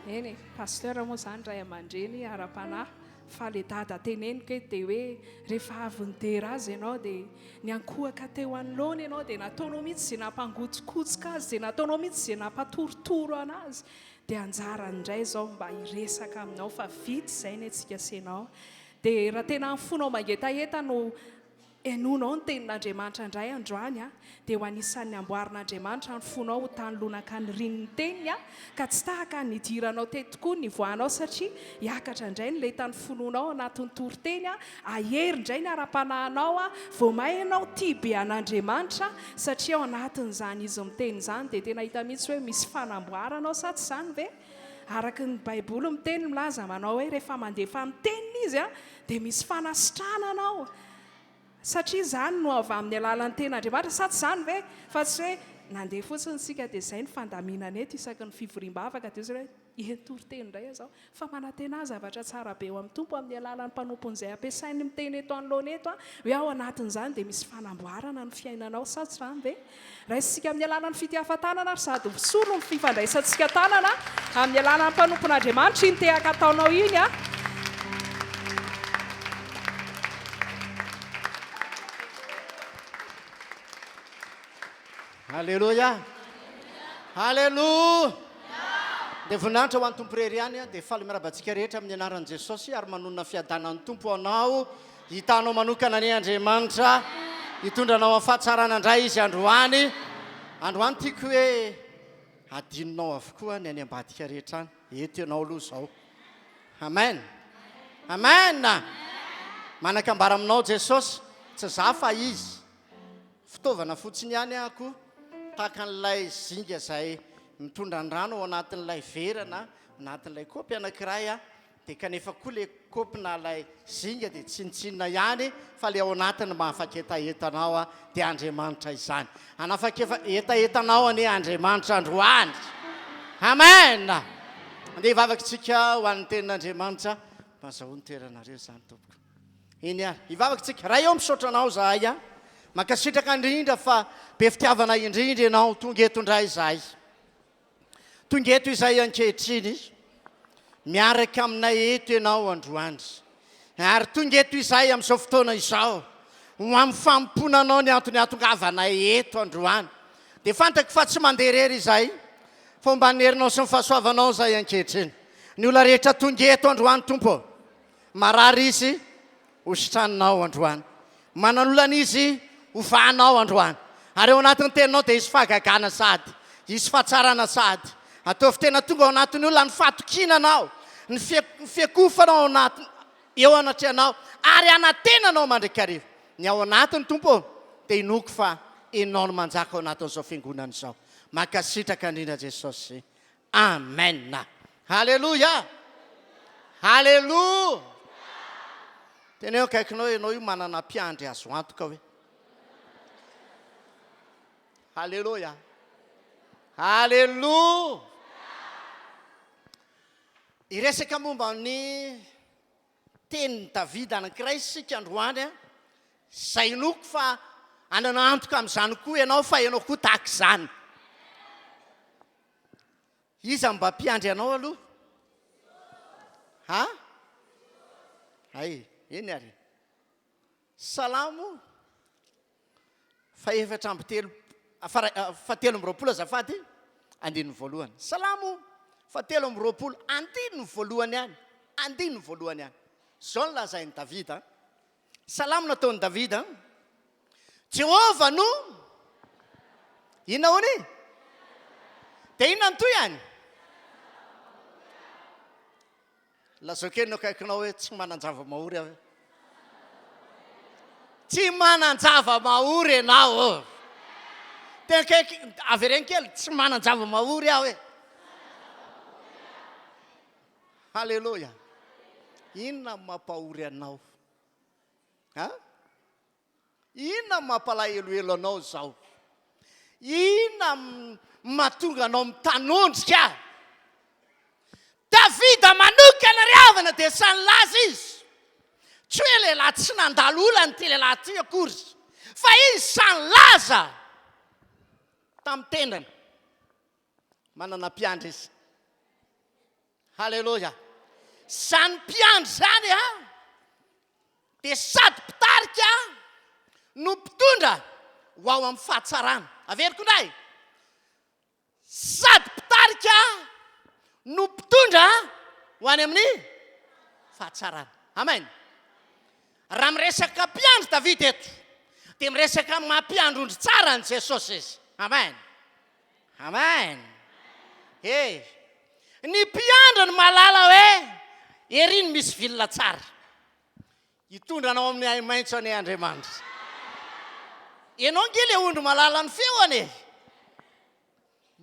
Eny e, Pasteur moa izany ray aman-dreny ara-panahy fa ilay Dada teneniko eto dia hoe rehefa avy nidera azy ianao dia niankohoka teo anoloany ianao dia nataonao mihitsy izay nampangotsokotsoka azy, izay nataonao mihitsy izay nampatorotoro an'azy dia anjarany indray izao mba hiresaka aminao fa vita izay ny antsika sy ianao. Dia raha tena ny fonao mangetaheta no henoinao ny tenin'Andriamanitra indray androany, dia ho anisan'ny hamboarin'Andriamanitra ny fonao ho tany lonaka nirian'ny teniny, ka tsy tahaka ny nidiranao teto tokoa ny nivoahanao satria hiakatra indray ny lentan'ny finoanao ao anatin'ny toriteny, hahery indray ny ara-panahinao, vao may ianao tia be an'Andriamanitra satria ao anatin'izany izy miteny izany dia tena hita mihitsy hoe misy fanamboarana ao sa tsy izany ve? Araka ny Baiboly miteny milaza manao hoe rehefa mandefa ny teniny izy dia misy fanasitranana ao satria izany no avy amin'ny alalan'ny tenin'Andriamanitra sa tsy izany ve? Fa tsy hoe nandeha fotsiny isika dia izay ny fandaminana eto isaky ny fivoriam-bavaka dia hoe eny toriteny indray aho izao fa manantena zavatra tsara be eo amin'ny Tompo amin'ny alalan'ny mpanompony izay ampiasainy miteny eto anoloana eto hoe ao anatin'izany dia misy fanamboarana ny fiainanao sa tsy izany ve? Raisintsika amin'ny alalan'ny fitiavan-tanana ary sady ho solo ny fifandraisantsika tanana amin'ny alalan'ny mpanompon'Andriamanitra iny tehaka ataonao iny a. Aleloia! Aleloia! Dia voninahitra ho an'ny Tompo irery ihany, dia faly miarahaba antsika rehetra amin'ny anaran'i Jesosy ary manonona fiadanan'ny Tompo ho anao. Hitanao manokana anie Andriamanitra hitondra anao amin'ny fahatsarana indray Izy androany. Androany tiako hoe adinonao avokoa ny any ambadika rehetra any. Eto ianao aloha izao. Amen. Amen. Manan-kambara aminao Jesosy, tsy za fa Izy. Fitaovana fotsiny ihany aho koa, tahaka an'ilay zinga izay mitondra ny rano ao anatin'ilay vera na anatin'ilay kaopy anankiray aho. Dia kanefa koa le kopy na lay zinga dia tsinontsinona ihany fa le ao anatiny mahafaketaheta anao dia Andriamanitra izany. Hanafaketaheta anao anie Andriamanitra androany. Amen! Andeha hivavaka isika ho an'ny tenin'Andriamanitra. Mba azahoa ny toeranareo izany tompoko. Eny ary, hivavaka isika. Ray ô misaotra anao izahay a. Mankasitraka indrindra fa be fitiavana indrindra ianao. Tonga eto indray izahay. Tonga eto izahay ankehitriny, miaraka aminay eto Ianao androany. Ary tonga eto izahay amin'izao fotoana izao, ho amin'ny fanompoana Anao ny antony hahatongavanay eto androany. Dia fantako fa tsy mandeha irery izahay, fa omban'ny herinao sy ny fahasoavanao izahay ankehitriny. Ny olona rehetra tonga eto androany, Tompo ô, marary izy, Ho sitraninao androany. Manan'olana izy, ho vahanao androany. Ary ao anatin'ny teninao dia hisy fahagagana sady, hisy fahatsarana sady. Ataovy tena tonga ao anatin'ny olona ny fahatokiana anao, ny fiakofana ao anatin, eo anatrehanao, ary hanantena anao mandrakariva. Ny ao anatiny, Tompo ô, dia inoako fa Ianao no manjaka ao anatin'izao fiangonana izao. Mankasitraka indrindra Jesosy. Amen! Haleloia! Haleloia! Teneno akaikinao ianao io manana mpiandry azo antoka hoe. Haleloia! Haleloia! Hiresaka momba ny tenin'i Davida anankiray isika androany an, izay inoako fa hanana antoka amin'izany koa ianao fa ianao koa tahaka izany. Iza no mba mpiandry anao aloha? Ha? Hay, eny ary. Salamo fahefatra amby telo, fahatelo amby roapolo azafady, andininy voalohany. Salamo fahatelo amby roapolo, andininy voalohany ihany, andininy voalohany ihany. Izao no lazain'i Davida, Salamo nataon'i Davida, Jehovah no inona hono e? Dia inona no tohiny? Lazao kely ny akaikinao hoe tsy manan-java-mahory aho. Tsy manan-java-mahory ianao. Tena akaiky, avereno kely, tsy manan-java-mahory aho e. Haleloia. Inona no mampahory anao? Ha? Inona no mampalahelohelo anao izao? Inona no mahatonga anao mitanondrika? Davida manokana ry havana dia sahy nilaza izy. Tsy hoe lehilahy tsy nandalo olana ity lehilahy ity akory, fa izy sahy nilaza tamin'ny tenany. Manana mpiandry izy. Haleloia. Izany mpiandry izany a, dia sady mpitarika no mpitondra ho ao amin'ny fahatsarana. Averiko indray. Sady mpitarika no mpitondra ho any amin'ny fahatsarana. Amen. Raha miresaka mpiandry Davida eto, dia miresaka amin'ny maha mpiandry ondry tsara an'i Jesosy izy. Amen. Amen. He. Ny mpiandry no mahalala hoe ery no misy vilona tsara. Hitondra anao amin'ny ahi-maitso anie Andriamanitra. Ianao ange ilay ondry malala ny feony e.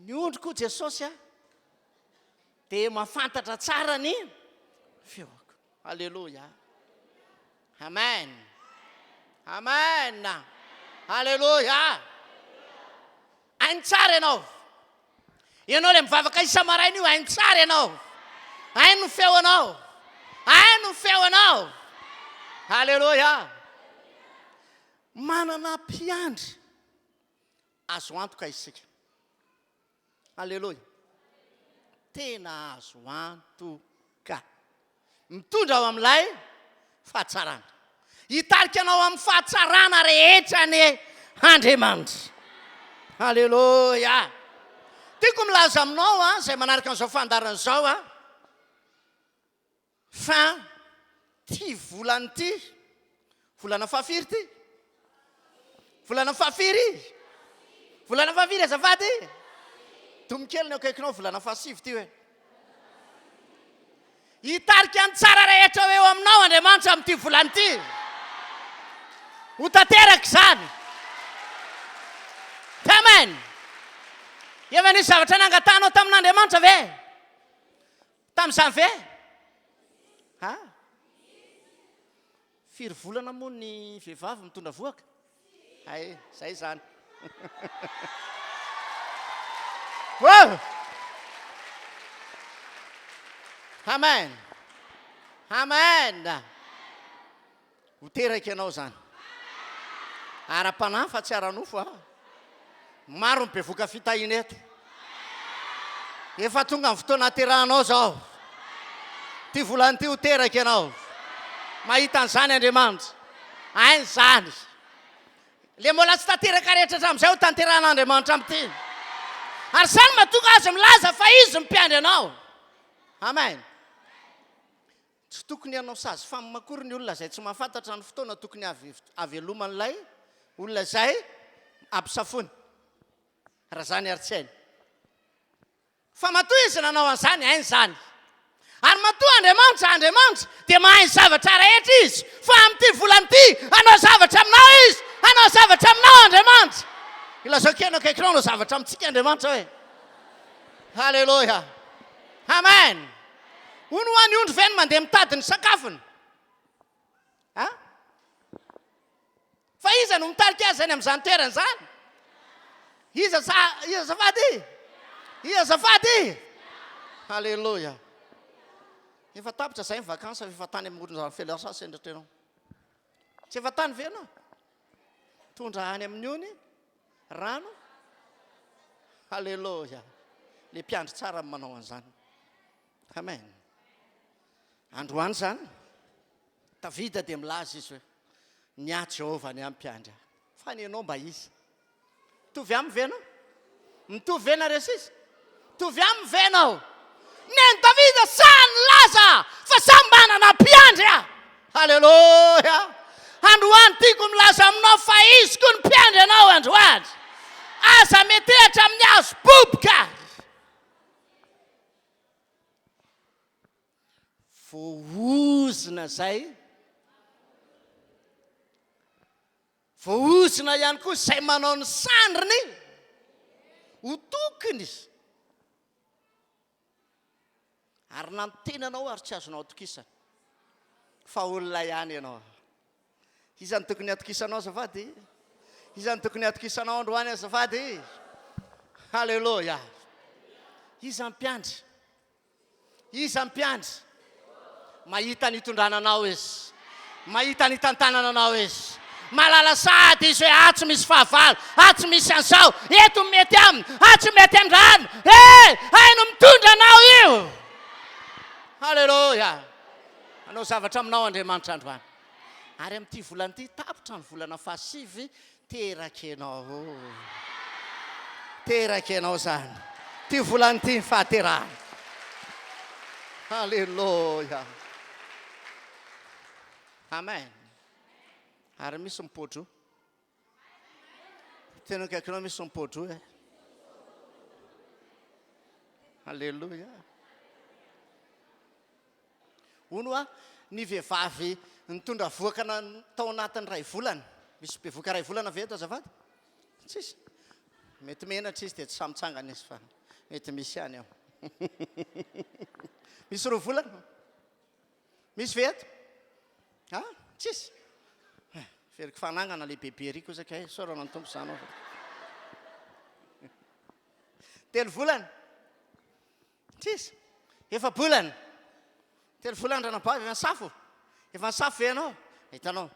Ny ondry koa Jesosy a dia mahafantatra tsara ny feoko. Aleloia. Amen. Amen. Aleloia. Hainy tsara ianao. Ianao ilay mivavaka isa-maraina io, hainy tsara ianao. Hainy ny feonao. Hainy ny feonao. Aleloia. Manana mpiandry azo antoka isika. Aleloia. Tena azo antoka. Mitondra ao amin'ilay fahatsarana. Hitarika anao amin'ny fahatsarana rehetra anie Andriamanitra. Aleloia. Tiako milaza aminao a, izay manaraka an'izao fandaharana izao a, fa ity volana ity, volana fahafiry ity? Volana fahafiry? Volana fahafiry azafady? Domy kely ny akaikinao, volana fahasivy ity hoe. Hitarika ny tsara rehetra ho eo aminao Andriamanitra amin'ity volana ity. Ho tanteraka izany. Amen. Efa nisy zavatra nangatahanao tamin'Andriamanitra ve? Tamin'izany ve? Ha? Firy volana moa ny vehivavy mitondra vohoka? Hay, zay izany. Wow! Amen. Amen. Ho teraka ianao izany. Ara-panahy fa tsy ara-nofo a. Maro ny bevoka fitahiana eto. Efa tonga ny fotoana haterahanao izao. Ity volana ity ho teraka ianao. Mahita an'izany Andriamanitra. Hainy izany. Le mbola tsy tanteraka rehetra hatramin'izay ho tanterahan'Andriamanitra amin'ity. Ary izany mahatonga azy milaza fa izy no mpiandry anao. Amen. Tsy tokony hanao sage femme akory ny olona izay tsy mahafantatra ny fotoana tokony haveloman'ilay olona izay ampisafoiny. Raha izany ary tsy hainy. Fa matoa izy nanao an'izany, hainy izany. Ary matoa Andriamanitra Andriamanitra dia mahay ny zavatra rehetra Izy. Fa amin'ity volana ity, hanao zavatra aminao Izy. Hanao zavatra aminao Andriamanitra. Ilazao kely eo akaikinao hanao zavatra amintsika Andriamanitra hoe. Haleloia. Amen. Hono hoa ny ondry ve no mandeha mitady ny sakafony? A? Fa iza no mitarika azy any amin'izany toerana izany? Iza sa iza azafady? Iza azafady? Haleloia. Efa tapitra izay ny vacances efa tany amoron'ny Felasà sendra teo. Tsy efa tany ve ianao? Tondra any amin'ny ony rano. Haleloia. Le mpiandry tsara no manao an'izany. Amen. Androany izany, Davida dia milaza izy hoe, Ny ahy Jehovah ny ahy mpiandry ahy. Fa ny anao mba iza? Mitovy aminy ve ianao? Mitovy ve nareo sisa? Mitovy aminy ve ianao? Nen'i Davida sahy nilaza fa samy manana mpiandry aho. Haleloia! Androany tiako milaza aminao fa izy koa ny mpiandry anao androany. Aza metehatra amin'ny hazo boboka. Voaozona izay, voaozona ihany koa izay manao ny sandriny ho tokony. Ary na ny tenanao ary tsy azonao atokisana fa olona ihany ianao. Iza no tokony hatokisanao azafady? Iza no tokony hatokisanao androany azafady? Haleloia! Iza ny mpiandry? Iza ny mpiandry? Mahita ny hitondrana anao Izy. Mahita ny hitantanana anao Izy. Mahalala sahady Izy hoe atsy misy fahavalo, atsy misy an'izao, eto ny mety aminy, atsy mety amin-drano. He! Hainy mitondra anao io. Haleloia! Hanao zavatra aminao Andriamanitra androany. Ary amin'ity volana ity, tapitra ny volana fahasivy, Teraka ianao oh. Teraka ianao zany. Ty volana ity ny fahaterahana. Alléluia. Amen. Ary misy mipodro. Tena akaikinao misy mipodro eh. Alléluia. Hono hoa, ny vehivavy nitondra vohoka tao anatin'ny iray volana, misy bevohoka iray volana ve eto azafady? Tsisy. Mety menatra izy dia tsy sahy mitsangana izy fa mety misy ihany ao. Misy roa volana? Misy ve eto? Ah, tsisy. Eh, veriko fanangana le bebe ery kosa kay, isaorana ny Tompo izany aho. Telo volana? Tsisy. Efa-bolana. Telo volana ranabavy efa nisafo. Efa nisafo ve ianao? Hitanao.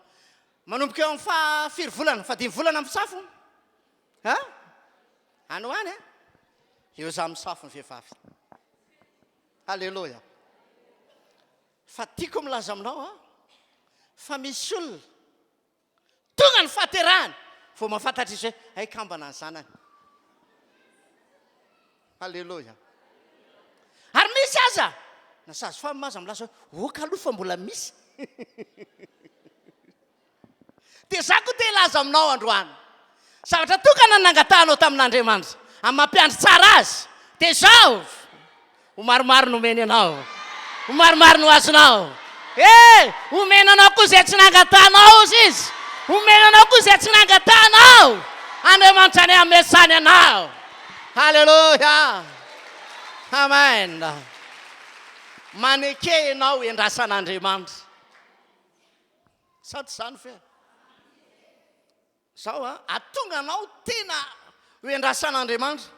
Manomboka eo amin'ny faha firy volana? Fahadimy volana misafo? Ha? Any ho any eh? Eo za misafo ny vehivavy. Alléluia. Fa tiako milaza aminao a, fa misy olona Tonga ny fahaterahany vao mahafantatra izy hoe hay kambana ny zanany. Aleloia. Ary misy aza na sage femme aza milaza hoe oka aloha fa mbola misy. Dia za koa te hilaza aminao androany. Zavatra tokana nangatahanao tamin'Andriamanitra amin'ny mampiandry tsara azy dia izao, ho maromaro no omeny anao, ho maromaro no azonao. E! Omena anao koa izay tsy nangatahanao hozy izy, omena anao koa izay tsy nangatahanao. Andriamanitra anie hanome izany anao. Haleloia! Amen! Maneke ianao endrasan'Andriamanitra. Sa tsy izany ve? Zao a, atonga anao tena ho endrasan'Andriamanitra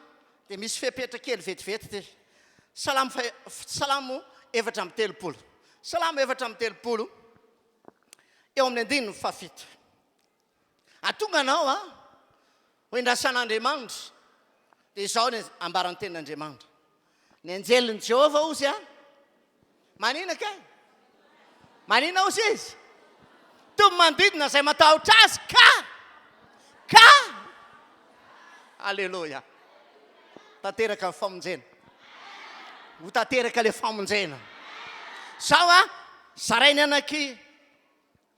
dia misy fepetra kely vetivety ity. Salamo faha, Salamo 34. Salamo 34 eo amin'ny andininy fahafito. Atonga anao a, ho endrasan'Andriamanitra dia izao ny ambaran'ny tenin'Andriamanitra. Ny anjelin'i Jehovah hozy a. Manina kay? Manina hozy izy? Toy manodidina izay matahotra azy ka! Ka! Aleloia! Tanteraka ny famonjena. Ho tanteraka ilay famonjena. Zao a, zarainy anaky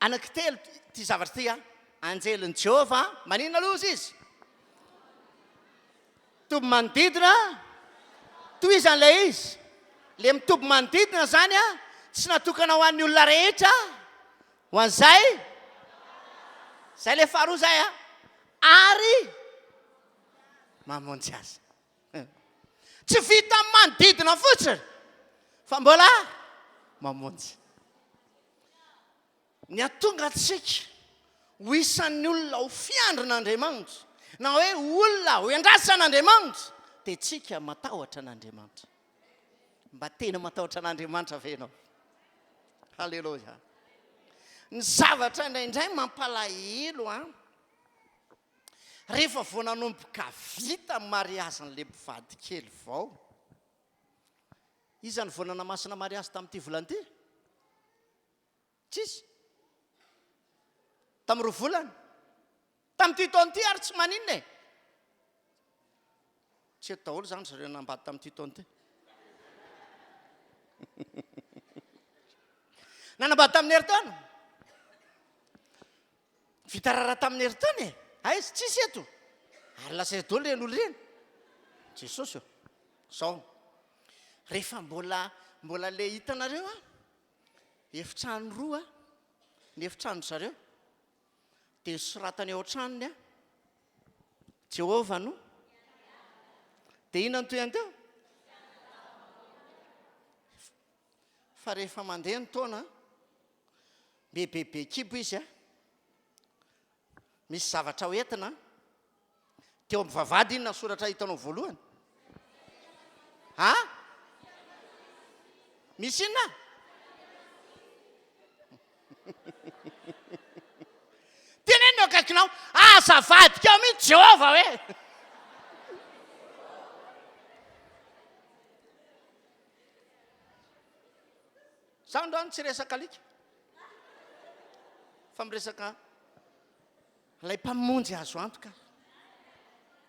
Anankitelo ity zavatra ity an, anjelin'i Jehovah, maninona aloha ozy izy? Toby manodidina, tohizany ilay izy. Ilay mitoby manodidina izany an, tsy natokana ho an'ny olona rehetra, ho an'izay, izay ilay faharoa izay an, ary mamonjy azy. Tsy vitan'ny manodidina fotsiny, fa mbola mamonjy. Ny hahatonga antsika ho isan'ny olona ho fiandrin'Andriamanitra, na hoe olona ho endrasan'Andriamanitra, dia tsika matahotra an'Andriamanitra. Mba tena matahotra an'Andriamanitra ve ianao? Haleloia. Ny zavatra indraindray mampalahelo an, rehefa vao nanomboka vita ny mariazin'ilay mpivady kely vao, Iza no vao nanamasina mariazy tamin'ity volana ity? Tsisy. Tamin'ny roa volana. Tamin'ity taona ity ary tsy maninona e. Tsy eto daholo izany zareo nanambady tamin'ity taona ity. Nanambady tamin'ny herintaona. Vita raharaha tamin'ny herintaona e. Aiza? Tsisy eto. Ary lasa eto daholo ireny olona ireny. Jesosy ô. Zao. Rehefa mbola mbola le hitanareo a, efitrano roa ny efitranon-dry zareo, dia soratany ao an-tranony a, Jehovah no. Dia inona no tohiny teo? Fa rehefa mandeha ny taona, mibebebe kibo izy a, misy zavatra hoentina. Teo amin'ny vavahady inona ny soratra hitanao voalohany? Ha? Misy inona? Teneno eo akaikinao, aza avadika ao mihitsy Jehovah hoe. Za androany tsy resaka alika fa miresaka Ilay Mpamonjy azo antoka.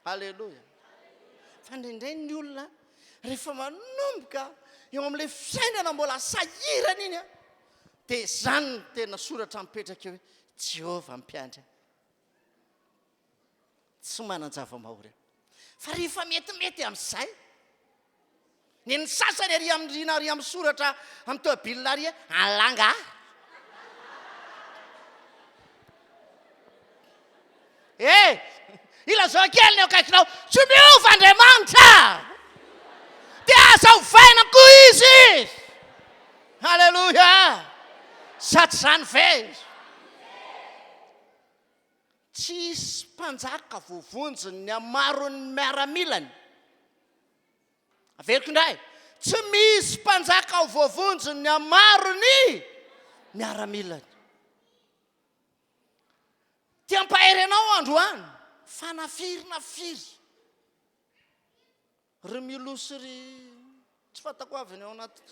Aleloia. Fa indraindray ny olona rehefa manomboka eo amin'ilay fiainana mbola sahirana iny, dia izany no tena soratra mipetraka eo hoe Jehovah mpiandry ahy. Tsy manan-java-mahory aho. Fa rehefa metimety amin'izay, Ny ny sasany ary amin'ny rihina ary amin'ny soratra amin'ny tomobilina ary alanga. Eh! Ilazao kely ny eo akaikinao, tsy miova Andriamanitra! Dia aza ovaina koa Izy! Haleloia! Sa tsy izany ve? Tsy hisy mpanjaka voavonjin'ny hamaron'ny miaramilany. Averiko indray, tsy misy mpanjaka ho voavonjy ny hamaron'ny miaramilany. Te hampahery anao aho androany fa na firy na firy ry Milou sy ry tsy fantako avy ny ao anaty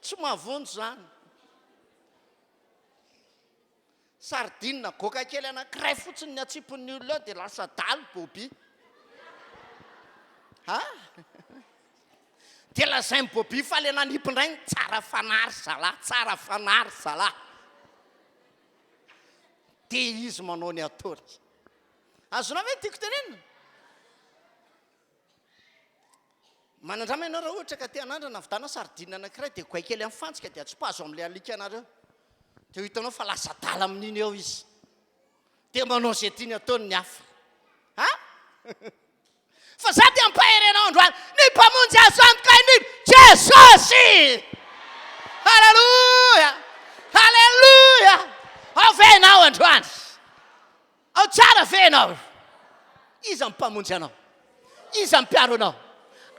tsy mahavonjy izany. Sardine goaka kely anankiray fotsiny ny atsipin'ny olona eo dia lasa adala Bobby. Ha? Dia lazain'i Bobby fa le nanipy indray ny tsara fanahy ry zalahy, tsara fanahy ry zalahy. Dia izy manao ny ataony. Azonao ve ny tiako tenenina? Manandrama ianao raha ohatra ka te hanandrana vidana sardine anankiray dia goay kely amin'ny fantsika dia atsipazo amin'ilay alikanareo. Dia ho hitanao fa lasa adala amin'iny eo izy. Dia manao izay tiany ataony ny hafa. Ha? Fa za dia ampahery anao androany, ny Mpamonjy azo antoka indrindra, Jesosy! Haleloia! Haleloia! Ao ve ianao androany? Ao tsara ve ianao? Iza no Mpamonjy anao? Iza no Mpiaro anao?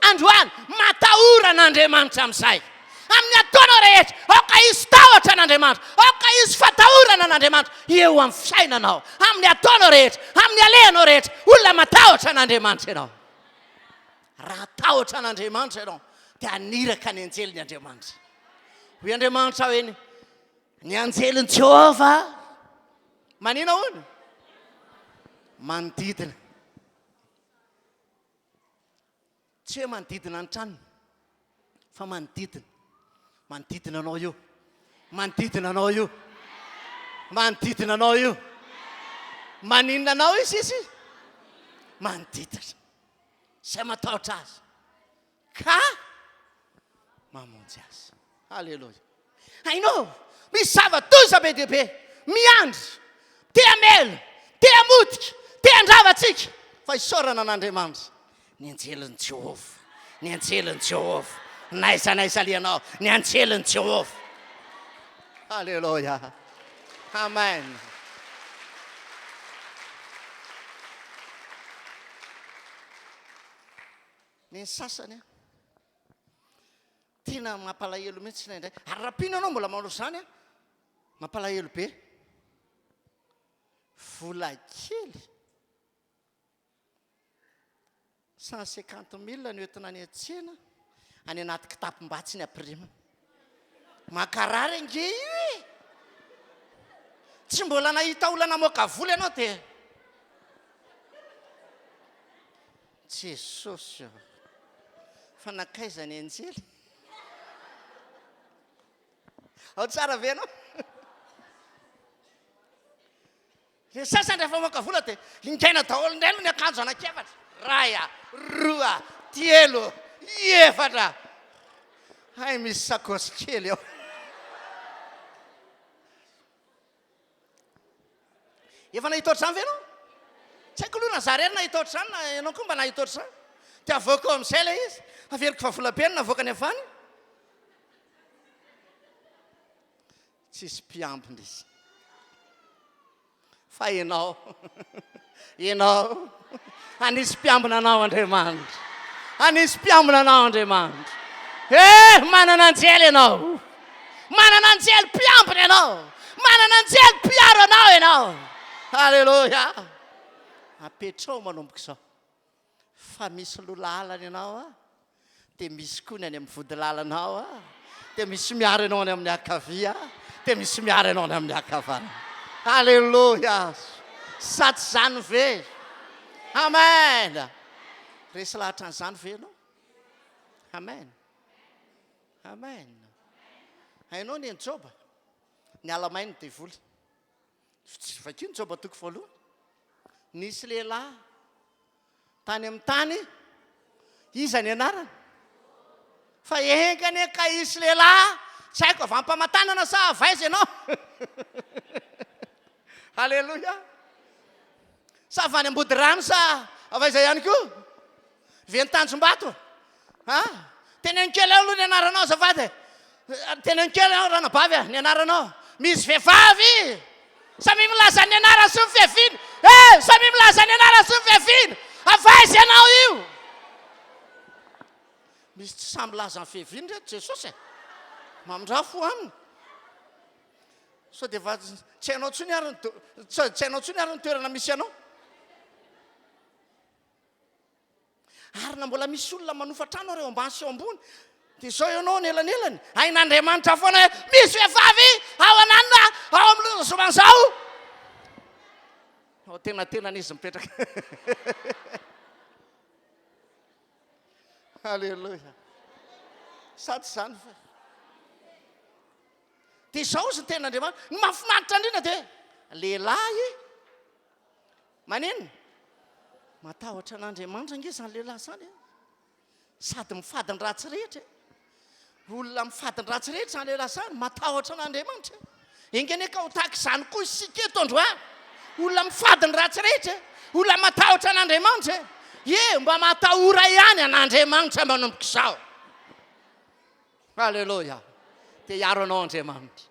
Androany, matahora an'Andriamanitra amin'izay. Amin'ny ataonao rehetra, aoka hisy tahotra an'Andriamanitra, aoka hisy fatahorana an'Andriamanitra eo amin'ny fiainanao, amin'ny ataonao rehetra, amin'ny alehanao rehetra. Olona matahotra an'Andriamanitra ianao. Raha hatahotra an'Andriamanitra ianao, dia haniraka ny anjeliny Andriamanitra. Hoy Andriamanitra hoe, Ny anjelin'i Jehovah manina hono? Manodidina. Tsy hoe manodidina ny tranony, fa manodidina. Manodidina anao io. Manodidina anao io. Manodidina anao io. Maninona anao izy izy? Manodidina. Izay matahotra azy. Ka mamonjy azy. Aleloia. Hainao, misy zava-doza be dia be miandry, te hamela, te hamotika, te handrava antsika. Fa isaorana an'Andriamanitra, ny anjelin'i Jehovah, ny anjelin'i Jehovah, n'aiza n'aiza alehanao, ny anjelin'i Jehovah. Aleloia. Amen. Ny sasany an, tena mampalahelo mihitsy indraindray. Ary raha mpino ianao mbola manao izany an, mampalahelo be. Vola kely, 150 mille no entina any an-tsena, any anaty kitapom-batsy ny ampirimina. Mankarary ange io e! Tsy mbola nahita olona namoaka vola ianao dia. Jesosy ô! Fa nankaiza ny anjely? Ao tsara ve ianao? Ny sasany rehefa maka vola dia ingaina daholo indray aloha ny akanjo anankiefatra. Ray a, roa, telo, efatra. Hay misy sakaosy kely ao. Efa nahita ohatr'izany ve ianao? Tsy haiko aloha na za irery nahita ohatr'izany na ianao koa mba nahita ohatr'izany. Dia avoaka ao amin'izay ilay izy. Averiko fa vola be no navoakany avy any. Tsisy mpiambina izy. Fa ianao, ianao. Hanisy mpiambina anao Andriamanitra. Hanisy mpiambina anao Andriamanitra. Eh, manana anjely ianao. Manana anjely mpiambina ianao. Manana anjely mpiaro anao ianao. Aleloia. Apetrao manomboka izao. Fa misy loha lalana ianao a, dia misy koa ny any amin'ny vody lalana ao a, dia misy miaro ianao any amin'ny ankavia, dia misy miaro ianao any amin'ny ankavanana. Aleloia! Sa tsy izany ve? Amen! Resy lahatra an'izany ve ianao? Amen. Amen. Hainao ny an'i Joba? Niala maina ny devoly. Vakio ny Joba toko voalohany. Nisy lehilahy tany amin'ny tany, iza ny anarany? Fa enga anie ka hisy lehilahy, tsy haiko avy am-pamatanana sa avy aiza ianao? Aleloia! Sa avy any Ambodirano sa avy aiza ihany koa? Ve ny Tanjombato? Ha? Teneno kely eo aloha ny anaranao azafady e. Teneno kely eo ranabavy a, ny anaranao. Misy vehivavy! Samia milaza ny anarany sy ny fiaviany. Eh, samia milaza ny anarany sy ny fiaviany. Avy aiza ianao io? Misy tsy samy milaza ny fiaviany reto Jesosy e. Mamindrà fo aminy. Sao dia efa tsy hainao intsony ary ny tsy hainao intsony ary ny toerana misy anao. Ary na mbola misy olona manofa trano ary eo ambany sy eo ambony, dia izao ianao anelanelany, hain'Andriamanitra foana hoe misy vehivavy ao ananona ao amin'ny lozoma izao. Ao antenatenany izy mipetraka. Alléluia. Sady izany fa. Dia izao izy ny tenin'Andriamanitra. Ny mahafinaritra indrindra dia lehilahy Maninona? Matahotra an'Andriamanitra ange izany lehilahy izany e! Sady mifady ny ratsy rehetra e! Olona mifady ny ratsy rehetra izany lehilahy izany, matahotra an'Andriamanitra e! Enga anie ka ho tahaka izany koa isika eto androany. Olona mifady ny ratsy rehetra e! Olona matahotra an'Andriamanitra e! Ie, mba matahora ihany an'Andriamanitra manomboka izao. Aleloia! Te hiaro anao Andriamanitra.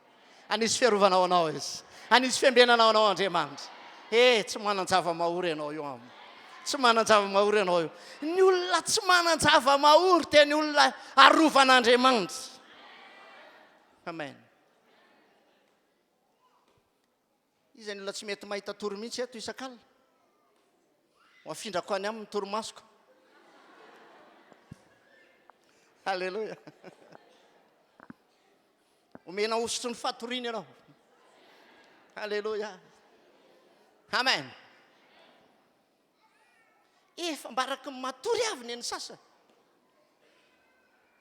Hanisy fiarovana ho anao Izy. Hanisy fiambenana ho anao Andriamanitra. He, tsy manan-java-mahory ianao io am. Tsy manan-java-mahory ianao io. Ny olona tsy manan-java-mahory dia ny olona arovan'Andriamanitra. Amen. Iza ny olona tsy mety mahita tory mihitsy eto isak'alina? Ho afindrako any aminy ny torimasoko. Alléluia. Omena hosotry ny fatoriana ianao. Alléluia. Amen. Efa mbaraky ny matory avy ny an'ny sasany.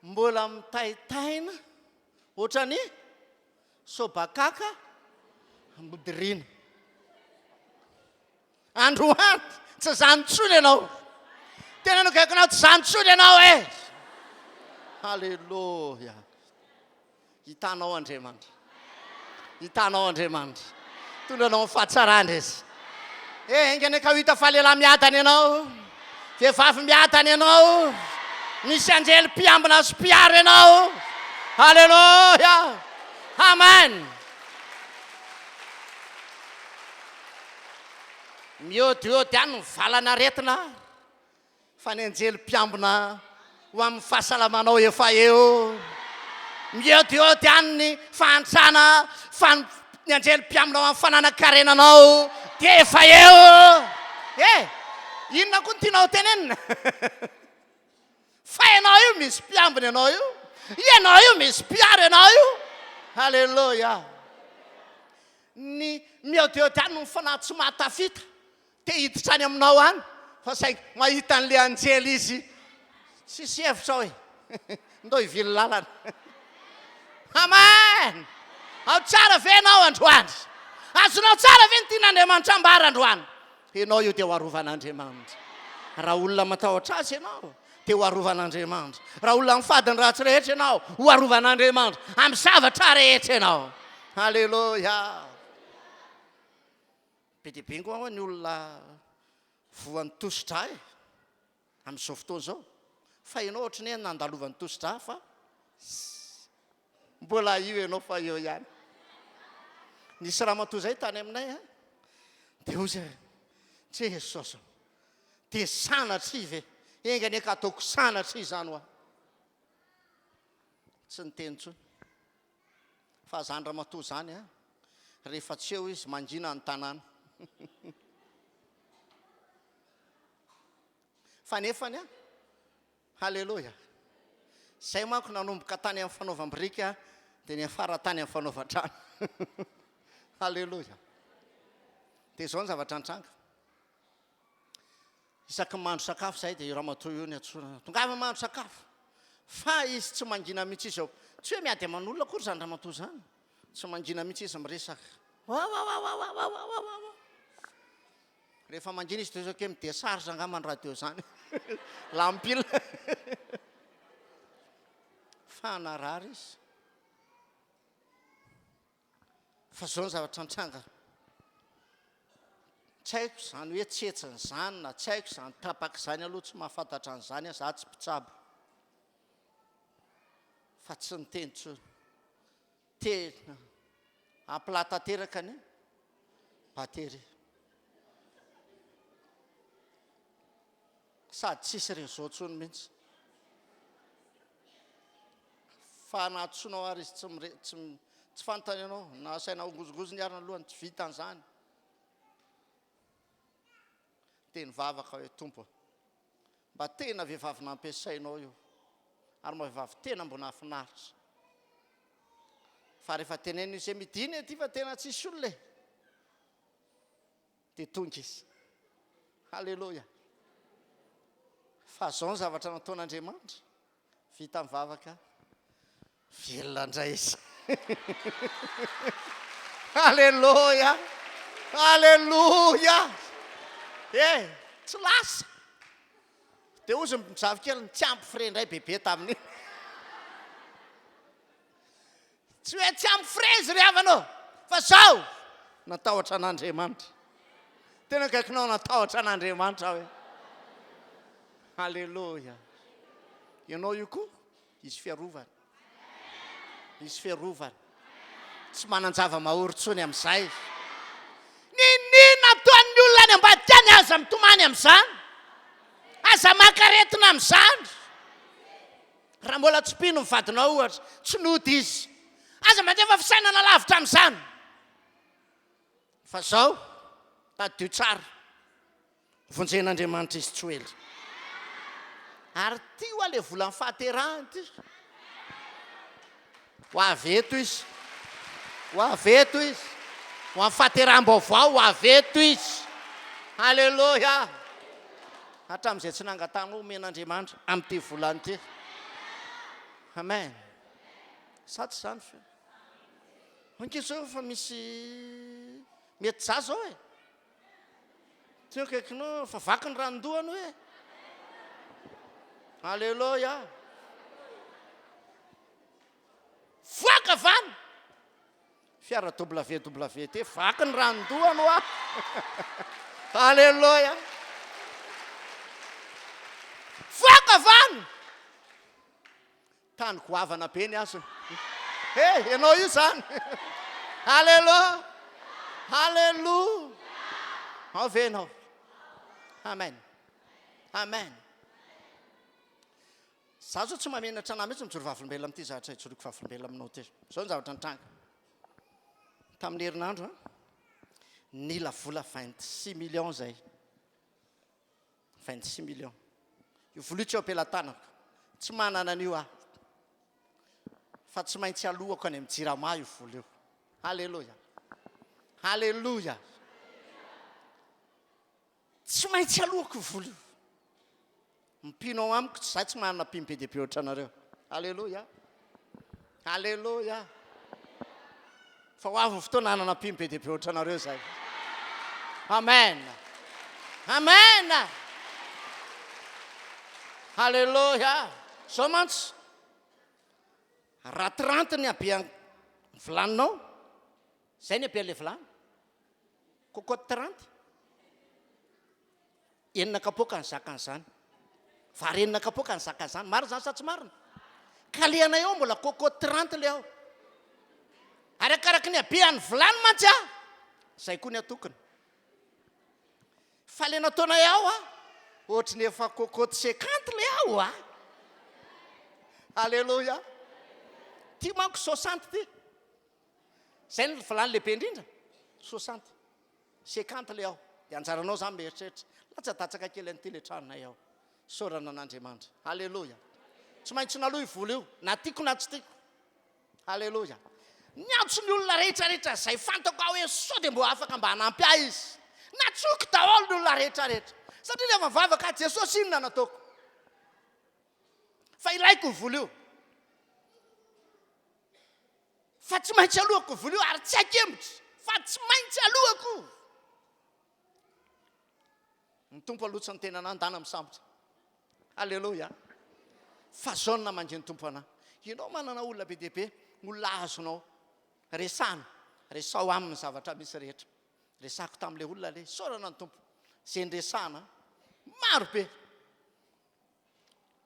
Mbola mitaitaina ohatran'ny Sobakaka Ambodiriana. Androany tsy zany intsony ianao. Tena nogaikinao tsy zany intsony ianao e. Haleloia. Hitanao Andriamanitra. Hitanao Andriamanitra. Tondra anao amin'ny fahatsarana Izy. Eh, enga anie ka ho hita fa lehilahy miadana ianao. Vehivavy miadana ianao. Misy anjely mpiambina sy mpiaro ianao. Haleloia. Amen. Miodiody any ny valan'aretina. Fa ny anjely mpiambina ho amin'ny fahasalamanao efa eo. Miodiody any ny fahantrana, fa ny anjely mpiambina ho amin'ny fananan-karenanao dia efa eo. Eh! Inona koa no tianao hotenenina? Fa ianao io misy mpiambina ianao io. Ianao io misy mpiaro ianao io. Haleloia. Ny miodiody any no fanahy tsy mahatafita. Te hiditra any aminao any fa saingy mahita an'ilay anjely izy tsisy hevitra ao e! Ndao hivily lalana. Amen! Ao tsara ve ianao androany? Azonao tsara ve ny tian'Andriamanitra ambara androany? Ianao io dia ho arovan'Andriamanitra. Raha olona matahotra azy ianao dia ho arovan'Andriamanitra. Raha olona mifady ny ratsy rehetra ianao, ho arovan'Andriamanitra amin'ny zavatra rehetra ianao. Aleloia! Be dia be ngoa ny olona voan'ny tosi-drà e, amin'izao fotoana izao. Fa ianao ohatry ny hoe nandalovan'ny tosi-drà fa mbola io ianao fa eo ihany. Nisy ramatoa izay tany aminay a, dia hoy izy, Jesosy ô, Dia sanatria ve? Enga anie ka ataoko sanatria izany hoa. Tsy niteny intsony. Fa zany ramatoa zany a, rehefa tsy eo izy mangina ny tanàna. Fa nefany a, haleloia, zay manko nanomboka tany amin'ny fanaovam-biriky a, dia niafara tany amin'ny fanaovan-trano. Haleloia. Dia izao ny zavatra nitranga. Isaky ny mahandro sakafo izahay dia io ramatoa io no iantsoana, tongava mahandro sakafo. Fa izy tsy mangina mihitsy izy ao. Tsy hoe miady aman'olona akory izany ramatoa izany. Tsy mangina mihitsy izy miresaka. Wawawawawawawawawa. Rehefa mangina izy dia ohatran'ny hoe mi-décharge angamba ny radio izany. Lampile. Fa narary izy. Fa zao ny zavatra nitranga, tsy haiko izany hoe tsetsina izany na tsy haiko izany tapaka izany aloha tsy mahafantatra an'izany aho, za tsy mpitsabo fa tsy niteny intsony. Tena ampla tanteraka ny batterie. Sady tsisy réseau intsony mihitsy. Fa na antsoinao ary izy tsy mire, tsy, tsy fantany ianao, na asaina hongozongozony ary ny lohany, tsy vitan'izany. Dia nivavaka hoe, Tompo ô, mba tena vehivavy nampiasainao io, ary mba vehivavy tena mbo nahafinaritra. Fa rehefa tenenina izy hoe midina ety fa tena tsisy olona e. Dia tonga izy. Haleloia. Fa zao ny zavatra nataon'Andriamanitra. Vita ny vavaka, velona indray izy. Haleloia. Haleloia. Eh, tsy lasa. Dia hozy ny zafikeliny, tsy ampy frais indray bebe tamin'iny. Tsy hoe tsy ampy frais izy ry havana ô, fa zao, natahotra an'Andriamanitra. Tena akaikinao natahotra an'Andriamanitra aho e. Haleloia. Ianao io koa, hisy fiarovana. Hisy fiarovana. Tsy manan-java-mahory intsony amin'izay. Niniana ataon'ny olona any ambadika any, aza mitomany amin'izany. Aza maka aretina amin'izany. Raha mbola tsy mpino ny vadinao ohatra, tsy nody izy. Aza mandefa fisainana lavitra amin'izany. Fa zao, tadidio tsara, vonjen'Andriamanitra izy tsy ho ela. Ary ty hoa le volan'ny fahaterahany ty. Ho avy eto izy. Ho avy eto izy. Ho amin'ny fahateraham-baovao, ho avy eto izy. Haleloia. Hatramin'izay tsy nangatahanao omen'Andriamanitra amin'ity volana ity. Amen. Sa tsy izany fe? Ankizy zao fa misy mety za zao e. Teo akaikinao fa vaky ny ranon-dohany hoe. Aleloia. Voaka vany. Fiara WWT vaky ny ranon-dohany hoa. Aleloia. Voaka vany. Tany goavana be ny azy. He, ianao io izany. Aleloia. Aleloia. Ao ve ianao? Amen. Amen. Za zao tsy mahamenatra anah mihitsy mijoro vavolombelona amin'ity zavatra ijoroako vavolombelona aminao ity. Zao ny zavatra nitranga. Tamin'ny herinandro an, nila vola 26 millions zay. 26 millions. Io vola io tsy eo am-pelatanako. Tsy manana an'io aho. Fa tsy maintsy aloako any amin'ny Jirama io vola io. Haleloia. Haleloia. Tsy maintsy aloako io vola io. Mpino ao amiko, tsy za tsy manana mpino be dia be ohatranareo. Aleloia. Aleloia. Fa ho avy ny fotoana hanana mpino be dia be ohatranareo zay. Amen. Amen. Aleloia. Zao mantsy, raha 30 ny habean'ny vilaninao, zay ny habean'ilay vilany. Cocotte 30. Enina kapoaka ny zakan'izany. Vary enina kapoaka ny zakan'izany. Marina izany sa tsy marina? Kalehanay ao mbola cocotte 30 ilay ao. Arakaraky ny habean'ny vilany mantsy a, izay koa ny atokony. Fa ilay nataonay ao a, Ohatry ny efa cocotte cinquante le ao a! Aleloia! Ty manko soixante ty. Zay ny vilany lehibe indrindra, soixante. Cinquante le ao. Dia anjaranao zany mieritreritra. Latsadatsaka kely an'ity le tranonay ao. Isaorana an'Andriamanitra. Aleloia! Tsy maintsy naloa io vola io, na tiako na tsy tiako. Aleloia. Niantso ny olona rehetra rehetra izay fantako aho hoe sao dia mbo afaka mba hanampy ahy izy. Nantsoiko daholo ny olona rehetra rehetra. Satria rehefa mivavaka aho, Jesosy inona no ataoko? Fa ilaiko io vola io. Fa tsy maintsy aloako io vola io ary tsy akemotra fa tsy maintsy aloako io. Ny Tompo aloha tsy niteny anah ndana misambotra. Aleloia. Fa zao no namangian'ny Tompo anah. Ianao manana olona be dia be, olona azonao resahana. Resaho aminy ny zavatra misy rehetra. Resahako tamin'ilay olona ilay, isaorana ny Tompo. Izay niresahana, maro be.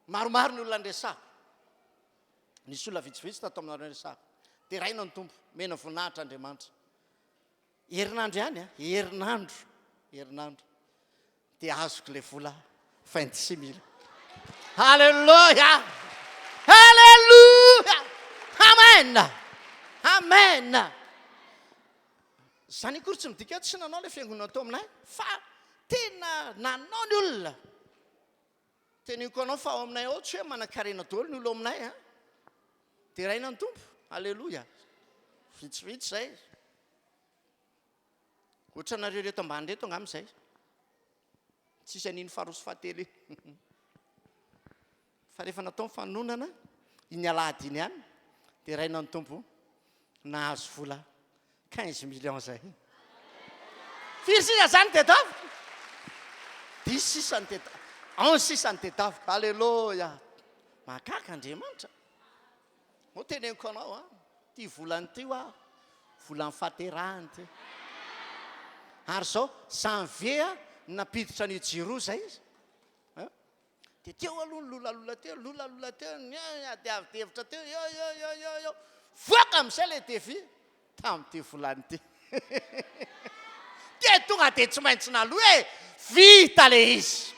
Maromaro ny olona niresahako. Nisy olona vitsivitsy tato aminareo niresahako. Deraina ny Tompo, mena voninahitra Andriamanitra. Herinandro ihany a, herinandro, herinandro dia azoko ilay vola 26000. Alléluia! Alléluia! Amen! Amen! Izany akory tsy midika hoe tsy nanao ilay fiangonana tao aminay fa tena nanao ny olona. Teneniko anao fa ao aminay ao tsy hoe manankarena daholo ny olona ao aminay a. Deraina ny Tompo. Aleloia. Vitsivitsy izay. Ohatranareo ireto ambany ireto angamba izay. Tsisy an'iny faharoa sy fahatelo iny. Fa rehefa natao ny fanononana, iny alahady iny ihany, deraina ny Tompo, nahazo vola 15 millions zay. Firy sisa zany tedaviko? Dix sisa ny tedaviko. Onze sisa ny tedaviko. Alléluia. Mahagaga Andriamanitra. Moa teneniko anao a, ty volana ity hoa, volan'ny fahaterahana ity. Ary zao, janvier nampiditra an'io jiro zay izy. Dia teo aloha ny lolalola teo, lolalola teo, niadiavy hevitra teo, eo, eo, eo, eo, eo. Voaka amin'izay ilay devis tamin'ity volana ity. Dia tonga dia tsy maintsy naloa e! Vita ilay izy.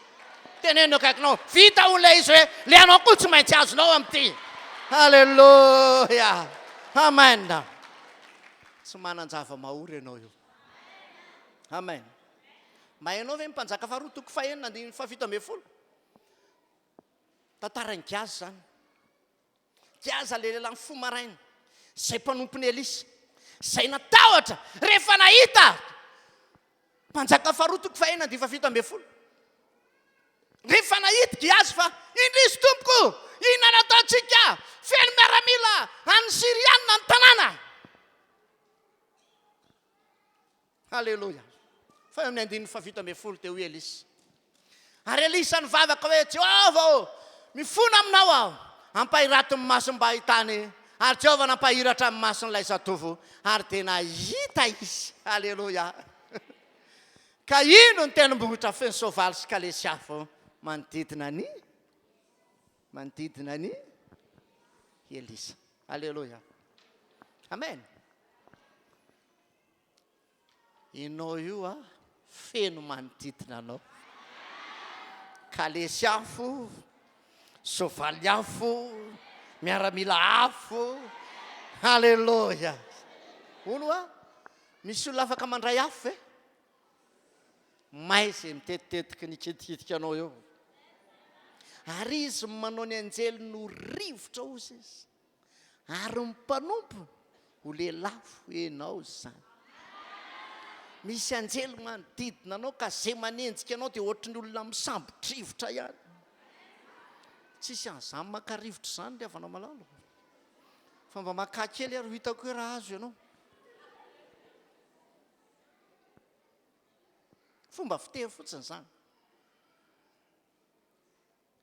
Teneno eo akaikinao, vita hono ilay izy hoe, ilay anao koa tsy maintsy azonao amin'ity. Alléluia! Amen! Tsy manan-java-mahory ianao io. Amen. Mba hainao ve ny Mpanjaka faharoa toko fahenina andininy fahafito ambin'ny folo? Tantaran'i Giaza izany. Giaza ilay lehilahy nifoha maraina, izay mpanompon'i Elisa, izay natahotra rehefa nahita Mpanjaka faharoa toko fahenina andininy fahafito ambin'ny folo. Rehefa nahita Giaza fa indrisy tompoko, inona no ataontsika? Feno miaramila an'ny Syrianina ny tanàna. Haleloia! Fa eo amin'ny andininy fahafito ambin'ny folo dia hoy Elisa, Ary Elisa nivavaka hoe, Jehovah ô, mifona aminao aho, ampahirato ny masony mba hahitany. Ary Jehovah nampahiratra ny mason'ilay zatovo, ary dia nahita izy. Haleloia! Ka indro ny tendrombohitra feno soavaly sy kalesy afo manodidina an'i manodidina an'i Elisa. Haleloia! Amen! Ianao io a, feno manodidina anao. Kalesy afo, soavaly afo, miaramila afo. Haleloia. Hono hoa, misy olona afaka mandray afo ve? May izay mitetitetiky ny kititikitika anao eo. Ary izy manao ny anjeliny ho rivotra hozy izy. Ary ny mpanompo ho lelafo enao izany. Misy anjely manodidina anao ka izay manenjika anao dia ohatry ny olona misambo-drivotra ihany. Tsisy an'izany maka rivotra izany ry havana malala. Fa mba makà kely ary ho hitako hoe raha azo ianao. Fomba fiteny fotsiny izany.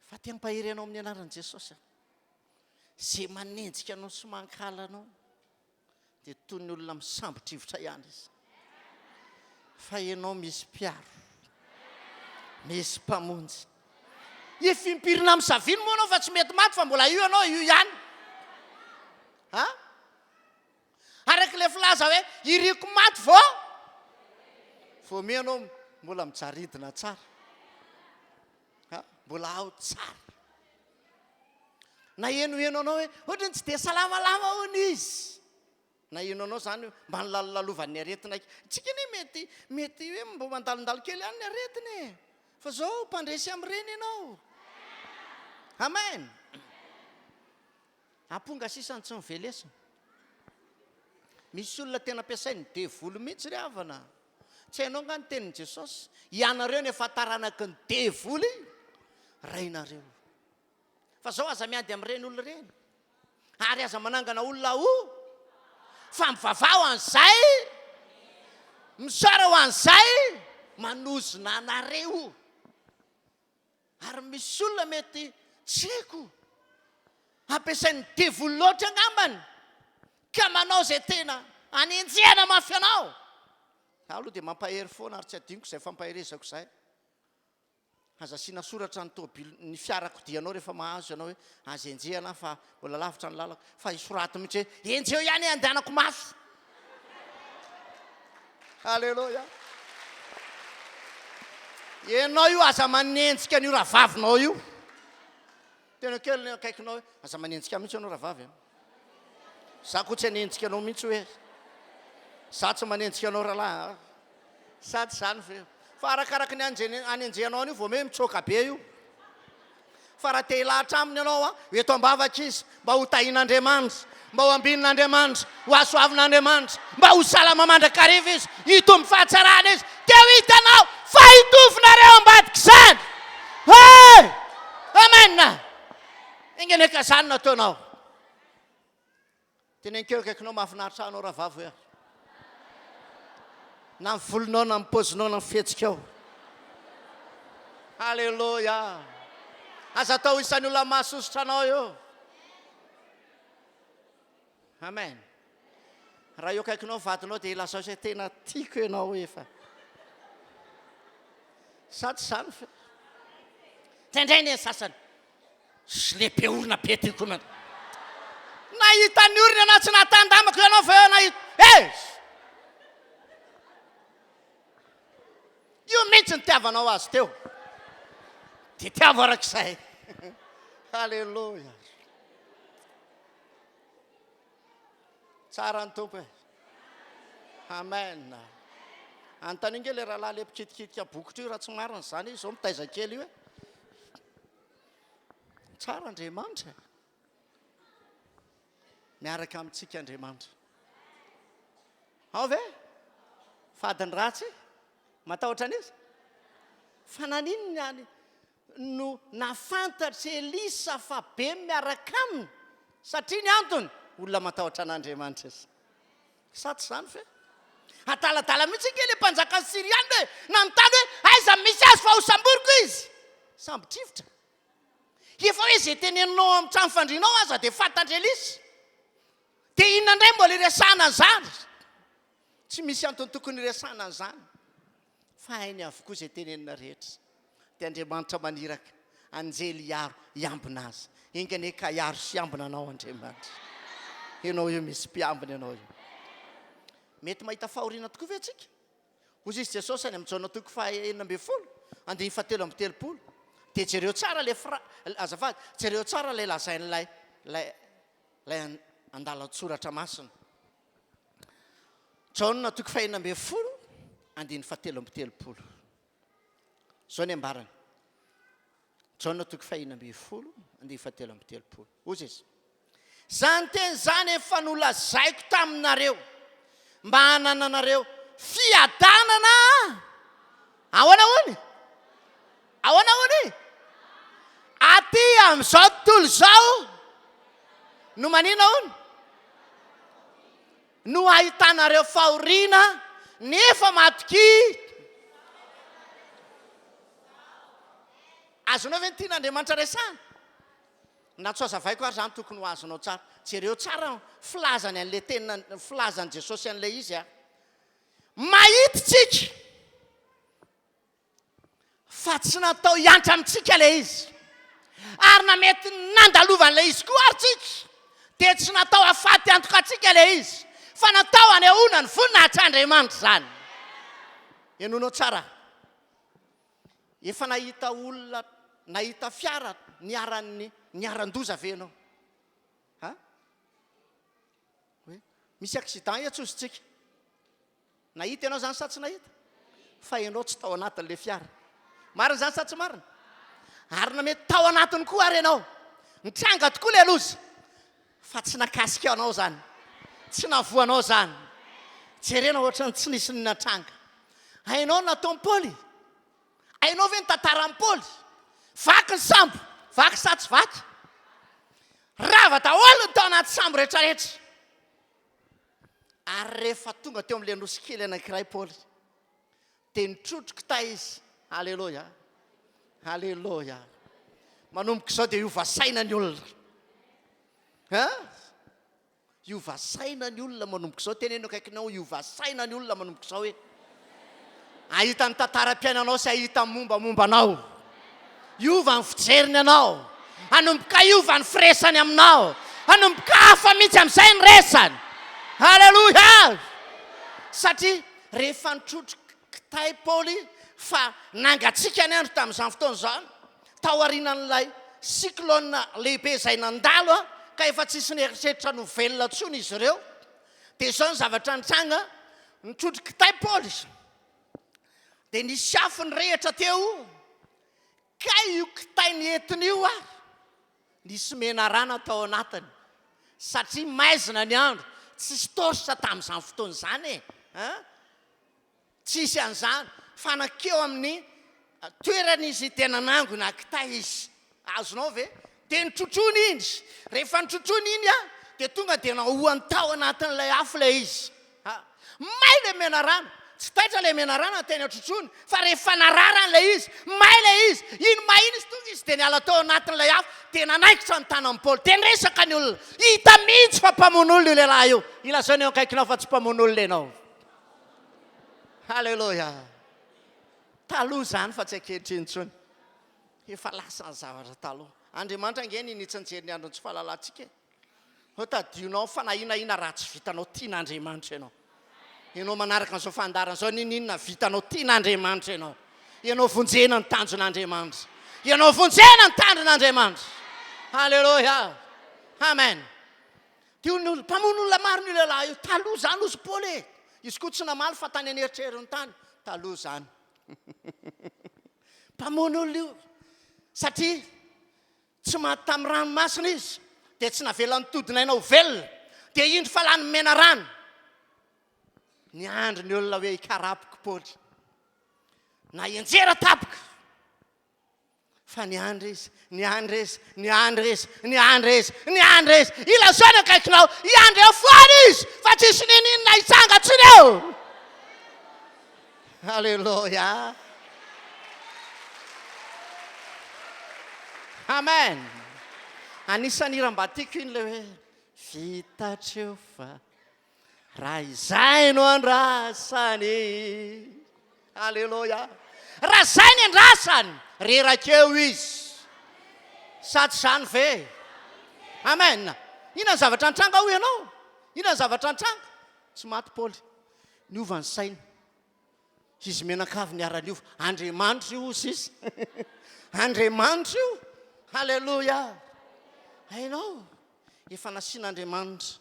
Fa te hampahery anao amin'ny anaran'i Jesosy aho. Izay manenjika anao sy mankahala anao dia toy ny olona misambo-drivotra ihany izy. Fa ianao misy mpiaro, misy mpamonjy. Hifimpirina amin'ny saviny moa ianao fa tsy mety maty fa mbola io ianao, io ihany. Ha? Araka ilay filaza hoe iriko maty vao vao miha ianao mbola mijaridina tsara. Mbola ao tsara. Nahenoheno anao hoe ohatran'ny tsy dia salamalama hono izy. Naheno anao izany hoe mba nilalolalovan'ny aretina. Tsika anie mety mety hoe mbo mandalondalo kely ihany ny aretina e. Fa zao mpandresy amin'ireny ianao. Amen. Amponga sisa no tsy novelesina. Misy olona tena ampiasain'ny devoly mihitsy ry havana. Tsy hainao nga ny tenin'i Jesosy? Ianareo no efa taranaky ny devoly rainareo. Fa zao aza miady amin'ireny olona ireny. Ary aza manangana olona ho fa mivavaha ho an'izay misaora ho an'izay manozona anareo. Ary misy olona mety tsy haiko ampiasain'ny devoly loatra angambany ka manao izay tena anenjehana mafy anao. Aho aloha dia mampahery foana ary tsy adinoko izay fampaherezako izay. Aza asiana soratra ny tôbily ny fiarakodianao rehefa mahazo ianao hoe aza enjehana aho fa mbola lavitra ny lalako fa isoraty mihitsy hoe enjeho ihany e andehanako mafy. Aleloia. Ianao io aza manenjika an'io rahavavinao io. Tena kely ny akaikinao hoe aza manenjika ahy mihitsy ianao rahavavy a. Za koa tsy hanenjika anao mihitsy hoe za tsy manenjika anao rahalahy a. Sa tsy izany ve? Fa arakaraky ny anenjehanao an'io vao miha mitsoaka be io. Fa raha te hilahatra aminy ianao a, eto am-bavaka izy mba ho tahin'Andriamanitra, mba ho ambinin'Andriamanitra, ho hasoavin'Andriamanitra, mba ho salama mandrakariva izy, hitombo fahatsarana izy, dia ho hitanao fa hitovy nareo ambadik'izany. Hey! Amen! Enga anie ka izany no ataonao. Teneno kely akaikinao, mahafinaritra ahy anao rahavavy hoe aho. Na ny volonao, na ny paozinao, na ny fihetsikao. Alléluia. Aza atao isan'ny olona mahasosotra anao eo. Amen. Raha eo akaikinao vadinao dia ilazao izay tena tiako ianao efa. Sa tsy izany fe? Indraindray ny sasany. Sy be orona be ty koa na. Nahita ny orona ianao tsy nahatandamako ianao fa eo nahita. Eh! Io mihitsy ny tiavanao azy teo. Dia tiavo arak'izay. Alléluia. Tsara ny Tompo e. Amen. Anontanio nge le rahalahy le mpikitikitika bokotra io raha tsy marina izany izy zao mitaiza kely io e. Tsara Andriamanitra e. Miaraka amintsika Andriamanitra. Ao ve? Fady ny ratsy? Matahotra an'iza? Fa naninona any no nahafantatr'i Elisa fa be ny miaraka aminy? Satria ny antony, olona matahotra an'Andriamanitra izy. Sa tsy izany ve? Adaladala mihitsy ange ilay mpanjakan'ny Syriana e! Nanontany hoe, Aiza no misy azy fa hosamboriko izy? Sambo-drivotra. Efa hoe izay teneninao amin'ny trano fandrianao aza dia fantatr'i Elisa. Dia inona indray mbola iresahana an'izany? Tsy misy antony tokony hiresahana an'izany fa hainy avokoa izay tenenina rehetra. Dia Andriamanitra maniraka anjely hiaro hiambina azy. Enga anie ka hiaro sy hiambina anao Andriamanitra. Ianao io misy mpiambina ianao io. Mety mahita fahoriana tokoa ve isika? Hoy izy Jesosy any amin'ny Jaona toko faha 16, andininy faha 33. Dia jereo tsara ilay fra, azafady, jereo tsara ilay lazain'ilay ilay ilay andalan-tsoratra masina. Jaona toko fahenina ambin'ny folo andininy fahatelo amby telopolo. Izao ny ambarany. Jaona toko fahenina ambin'ny folo andininy fahatelo amby telopolo. Hoy izy, Izany teny izany efa nolazaiko taminareo mba hanananareo fiadanana. Ahoana hono? Ahoana hono? Aty amin'izao tontolo izao no manina hono? No ahitanareo fahoriana nefa matokia. Azonao ve ny tian'Andriamanitra resahana? Na tsy hazavaiko ary izany tokony ho azonao tsara. Jereo tsara ny filazany an'ilay tenina, ny filazan'i Jesosy an'ilay izy a. Mahita tsika Fa tsy natao hiantra amintsika ilay izy. Ary na mety nandalovan'ilay izy koa ary tsika, dia tsy natao hahafaty antoka antsika ilay izy, fa natao hanehoana ny voninahitr'Andriamanitra izany. Henoinao tsara. Efa nahita olona. Nahita fiara niharan'ny niharan-doza ve ianao? Ha? Hoe misy accident etsy hozy tsika. Nahita ianao izany sa tsy nahita? Fa ianao tsy tao anatin'ilay fiara. Marina izany sa tsy marina? Ary na mety tao anatiny koa ary ianao. Nitranga tokoa ilay loza. Fa tsy nakasika anao izany. Tsy navoa anao izany. Jerena ohatran'ny tsy nisy ny natranga. Hainao ny nataon'i Paoly? Hainao ve ny tantaran'i Paoly? Vaky ny sambo. Vaky sa tsy vaky? Rava daholo ny tao anaty sambo rehetrarehetra. Ary rehefa tonga teo amin'ilay nosy kely anankiray Paoly, dia nitrotro kitay izy. Aleloia! Aleloia! Manomboka izao dia hiova saina ny olona. Hein? Hiova saina ny olona manomboka izao. Teneno akaikinao, hiova saina ny olona manomboka izao hoe. Hahita ny tantaram-piainanao sy hahita ny mombamomba anao. Hiova ny fijeriny anao. Hanomboka hiova ny firesany aminao. Hanomboka hafa mihitsy amin'izay ny resany. Haleloia! Satria rehefa nitrotro kitay Paoly fa nangatsiaka ny andro tamin'izany fotoana izany, taorianan'ilay cyclone lehibe izay nandalo ka efa tsisy nieritreritra ny ho velona intsony izy ireo, Dia izao ny zavatra nitranga, nitrotro kitay Paoly, dia nisy afo nirehitra teo, kay io kitay nentiny io ary nisy menarana tao anatiny, satria maizina ny andro, tsisy torche tamin'izany fotoana izany e, an! Tsisy an'izany, fa nankeo amin'ny toerana izy dia nanangona kitay izy. Azonao ve? Dia notrotroiny iny. Rehefa notrotroiny iny dia tonga dia nahoany tao anatin'ilay afo ilay izy. May ilay menarana. Tsy taitra ilay menarana teny an-trotroiny, fa rehefa nararany ilay izy, may ilay izy. Iny may iny izy tonga izy dia niala tao anatin'ilay afo, dia nanaikitra ny tanan'i Paoly. Dia niresaka ny olona. Hita mihitsy fa mpamono olona io lehilahy io. Ilazao ny eo akaikinao fa tsy mpamono olona ianao. Haleloia! Taloha izany fa tsy ankehitriny intsony. Efa lasa ny zavatra taloha. Andriamanitra ange ny nitsy nijery ny andron'ny tsy fahalalantsika e. Ho tadionao fa na inona inona ratsy vitanao tian'Andriamanitra ianao. Ianao manaraka an'izao fandaharana izao n'inon'inona vitanao tian'Andriamanitra ianao. Ianao vonjena ny tanjon'Andriamanitra. Ianao vonjena ny tandrin'Andriamanitra. Haleloia! Amen. Dia hoy ny olona, Mpamono olona marina io lehilahy io. Taloha izany, hozy Paoly e! Izy koa tsy namaly fa tany an'eritreriny tany. Taloha izany. Mpamono olona io. Satria tsy maty tamin'ny ranomasina izy, dia tsy navelan'ny todin'aina ho velona. Dia indro fa lany menarana. Niandry ny olona hoe hikarapoko Paoly. Na hianjera tampoka. Fa niandry izy, niandry izy, niandry izy, niandry izy, niandry izy. Ilazao ny akaikinao, hiandry eo foana izy, fa tsisy niniana hitsanga tsony eo. Alléluia. Amen. Anisan'ny hira mba tiako iny ilay hoe vita hatreo fa Raha izay no andrasany. Aleloia. Raha izay ny andrasany, reraka eo izy. Sa tsy izany ve? Amen. Inona ny zavatra nitranga hoy ianao? Inona ny zavatra nitranga? Tsy maty Paoly. Niova ny sainy. Izy mianakavy niara-niova. Andriamanitra io hozy izy. Andriamanitra io. Aleloia. Hainao, efa nasian'Andriamanitra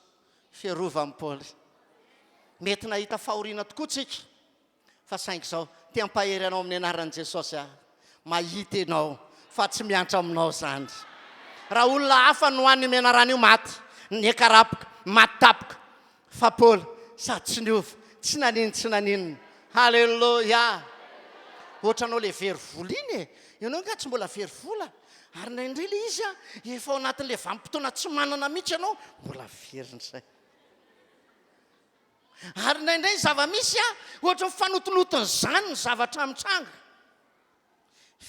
fiarovan'i Paoly. Mety nahita fahoriana tokoa tsika, fa saingy izao, te hampahery anao amin'ny anaran'i Jesosy aho. Mahita ianao fa tsy miantra aminao izany. Raha olona hafa no any menarana io maty, niekarapoka, maty tapoka. Fa Paoly sady tsy niova, tsy nanino tsy naninona. Haleloia! Ohatranao le very vola iny e! Ianao angaha tsy mbola very vola? Ary indraindray ilay izy an, efa ao anatin'ilay vanim-potoana tsy manana mihitsy ianao, mbola very indray. Ary indraindray ny zava-misy an, ohatra mifanotonoton'izany ny zavatra mitranga.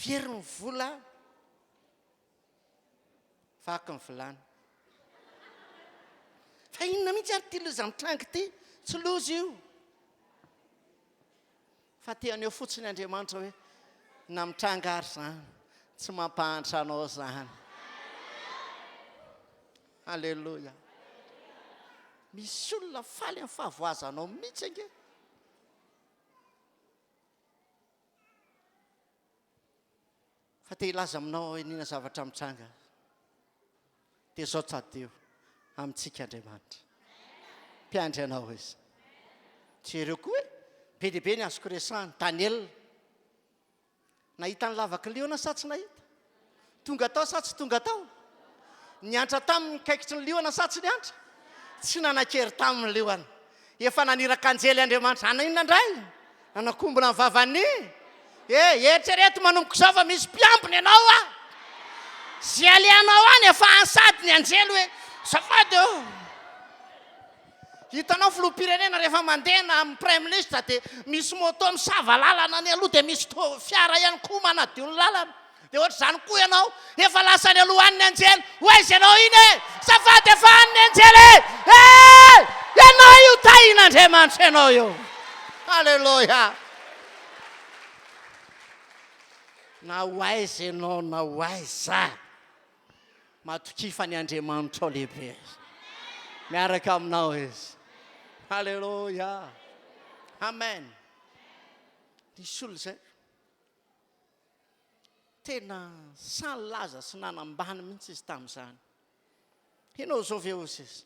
Very ny vola, vaky ny vilany. Fa inona mihitsy ary ity loza mitranga ity? Tsy loza io. Fa te haneho fotsiny Andriamanitra hoe na mitranga ary izany, tsy mampahantra anao izany. Aleloia. Misy olona faly amin'ny fahavoazanao mihitsy ange. Fa te hilaza aminao aho inona zavatra mitranga dia izao tadidio amintsika Andriamanitra. Mpiandry anao Izy. Jereo koa e, be dia be ny azoko resahana. Daniela, nahita ny lavaky liona sa tsy nahita? Tonga tao sa tsy tonga tao? Niantra taminy ny kaikitry ny liona sa tsy niantra? Tsy nanan-kery taminy ny liona. Efa naniraka anjely Andriamanitra. Hanao inona indray? Hanakombona ny vavan'ny. Eh, eritrereto manomboka izao fa misy mpiambina ianao ah! Izay alehanao any efa any sady ny anjely hoe, azafady ô! Hitanao filoham-pirenena rehefa mandeha na amin'ny praiminisitra dia misy moto misava lalana any aloha dia misy fiara ihany koa manadio ny lalana. Dia ohatr'izany koa ianao, efa lasa any aloha any ny anjely, ho aiza ianao iny e? Safady efa any ny anjely e! Eh! Ianao io tahin'Andriamanitra ianao io. Alléluia. Na ho aiza ianao na ho aiza, matokia fa ny Andriamanitrao lehibe. Miaraka aminao Izy. Alléluia. Amen. Nisy olona izay. Tena sahy nilaza sy nanambany mihitsy izy tamin'izany. Ianao izao ve hozy izy?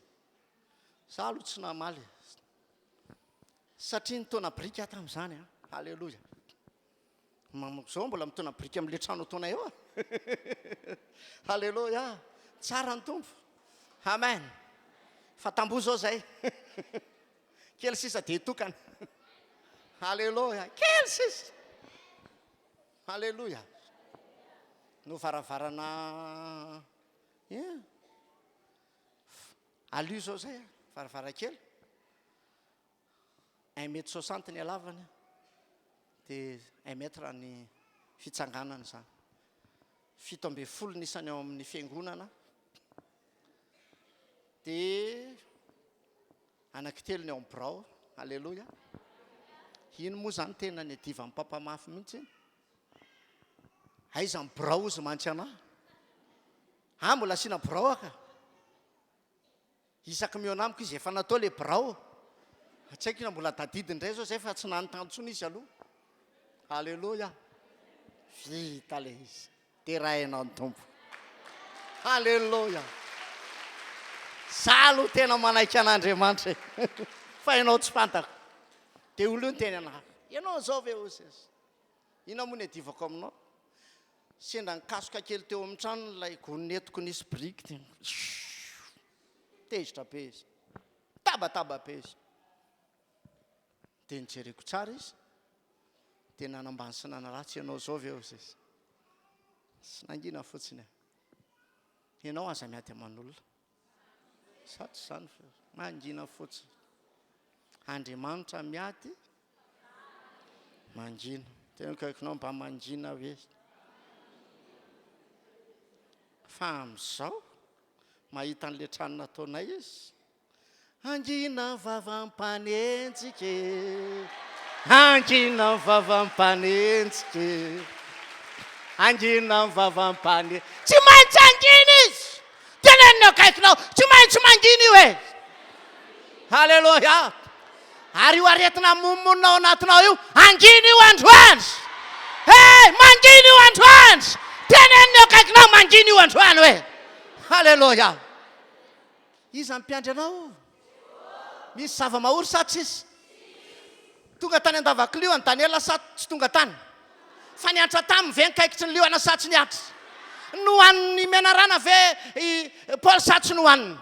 Za aloha tsy namaly e. Satria nitaona biriky aho tamin'izany an. Aleloia. Izao mbola mitaona biriky amin'ilay trano ataonay eo aho. Aleloia. Tsara ny Tompo. Amen. Fa tamboho izao izay. Kely sisa dia hitokana. Aleloia. Kely sisa. Aleloia. No varavarana yeah. Alio zao zay, varavarankely. Un mètre soixante ny halavany dia un mètre ny fitsanganany izany. 17 ny isany ao amin'ny fiangonana. Dia Anankitelo ny ao amin'ny birao. Aleloia. Iny moa izany tena niadivan'ny papa mafy mihitsy iny. Aiza ny birao ozy mantsy anah. Ah mbola asiana birao aka. Isaky mihaona amiko izy efa natao le birao. Tsy haiko na mbola tadidiny indray zao zay fa tsy nanontany intsony izy aloha. Aleloia. Vita le izy. Deraina ny Tompo. Haleloia. Za aloha tena manaiky an'Andriamanitra e. Fa ianao tsy fantako. Dia olona io niteny anahy. Ianao izao ve hozy izy? Inona moa ny adivako aminao? Sendra nikasoka kely teo amin'ny tranony ilay gony nentiko nisy biriky dia tezitra be izy. Tabataba be izy. Dia nijereko tsara izy. Dia nanambany sy nanaratsy ianao izao ve hozy izy? Tsy nangina fotsiny aho. Ianao aza miady aman'olona. Sa tsy izany fa mangina fotsiny. Andriamanitra miady mangina. Tena akaikinao mba mangina hoe. Fa amin'izao mahita an'ilay trano nataonay izy. Hangina ny vavam-panenjika e Hangina ny vavam-panenjika e Hangina ny vavam-panenjika Tsy maintsy hangina izy! Tenenina eo akaikinao, tsy maintsy mangina io e! Haleloia! Ary io aretina monimonina ao anatinao io, hangina io androany! Hey! Mangina io androany! Tenenina eo akaikinao, mangina io androany hoe! Haleloia! Iza no mpiandry anao? Misy zava-mahory sa tsisy? Tonga tany an-davaky liona Daniela sa tsy tonga tany? Fa niantra taminy ve ny kaikitry ny liona sa tsy niantra? Nohanin'ny menarana ve i Paoly sa tsy nohaniny?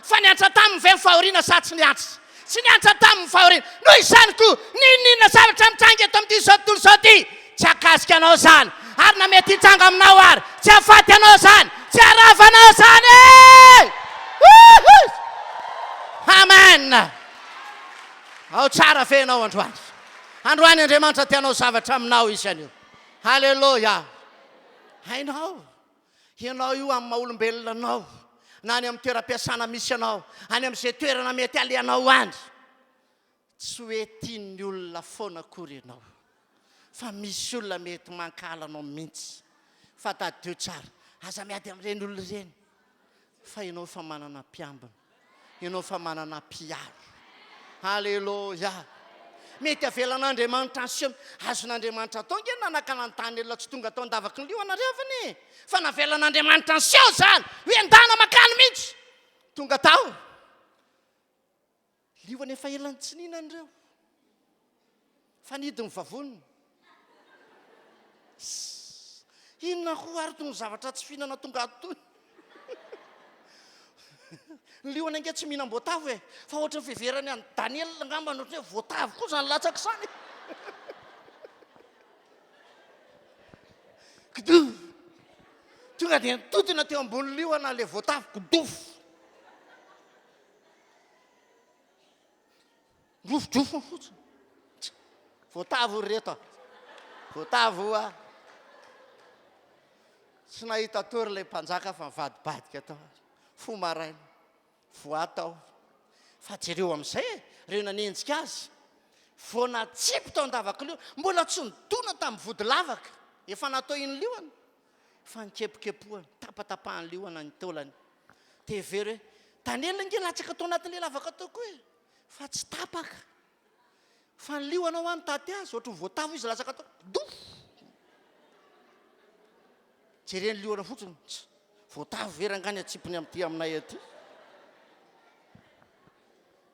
Fa niantra taminy ve ny fahoriana sa tsy niantra? Tsy niantra taminy ny fahoriana. Noho izany koa, n'inon'inona zavatra mitranga eto amin'ity izao tontolo izao ity, tsy hahakasika anao izany. Ary na mety hitranga aminao ary, tsy hahafaty anao izany, tsy haharava anao izany. Woohoo! Amen! Ao tsara ve ianao androany? Androany Andriamanitra te hanao zavatra aminao Izy anio. Haleloia! Hainao. Ianao io amin'ny maha olombelona anao, na any amin'ny toeram-piasana misy anao, any amin'izay toerana mety alehanao any, tsy hoe tian'ny olona foana akory ianao, fa misy olona mety mankahala anao mihitsy. Fa tadidio tsara, aza miady amin'ireny olona ireny, fa ianao efa manana mpiambina. Ianao fa manana mpiaro. Aleloia! Mety avelan'Andriamanitra niseho. Azon'Andriamanitra atao ange ny nanakana an'i Daniela tsy tonga tao an-davaky ny liona ry havana e! Fa navelan'Andriamanitra niseho izany, hoe ndana mankany mihitsy. Tonga tao. Liona efa ela nitsinina ireo. Fa nihidy ny vavoniny. Sss. Inona koa ary itony zavatra tsy fihinana tonga ato itony? Ny liona ange tsy mihinam-boatavo e! Fa ohatry ny fiheverany an'i Daniel angamba ny ohatry ny hoe voatavo koa izany latsaka izany e! Kidouh! Tonga dia nitodina teo ambony liona ilay voatavo, kidouh! Rofodrofony fotsiny. Voatavo ry reto a! Voatavo a! Tsy nahita tory ilay mpanjaka fa nivadibadika tao. Fo maraina, voa tao. Fa jereo amin'izay e, ireo nanenjika azy. Vao natsipy tao an-davaky liona, mbola tsy nidona tamin'ny vody lavaka. Efa natao iny liona. Fa nikepokepohany, tapatapahan'ny liona ny taolany. Dia hevero hoe, Daniela ange latsaka tao anatin'ilay lavaka tao koa e! Fa tsy tapaka. Fa ny liona hoa nitaty azy, ohatry ny voatavo izy latsaka tao. Douf! Jeren'ny liona fotsiny, tss, voatavo ve rangahy ny atsipiny amin'ity aminay aty?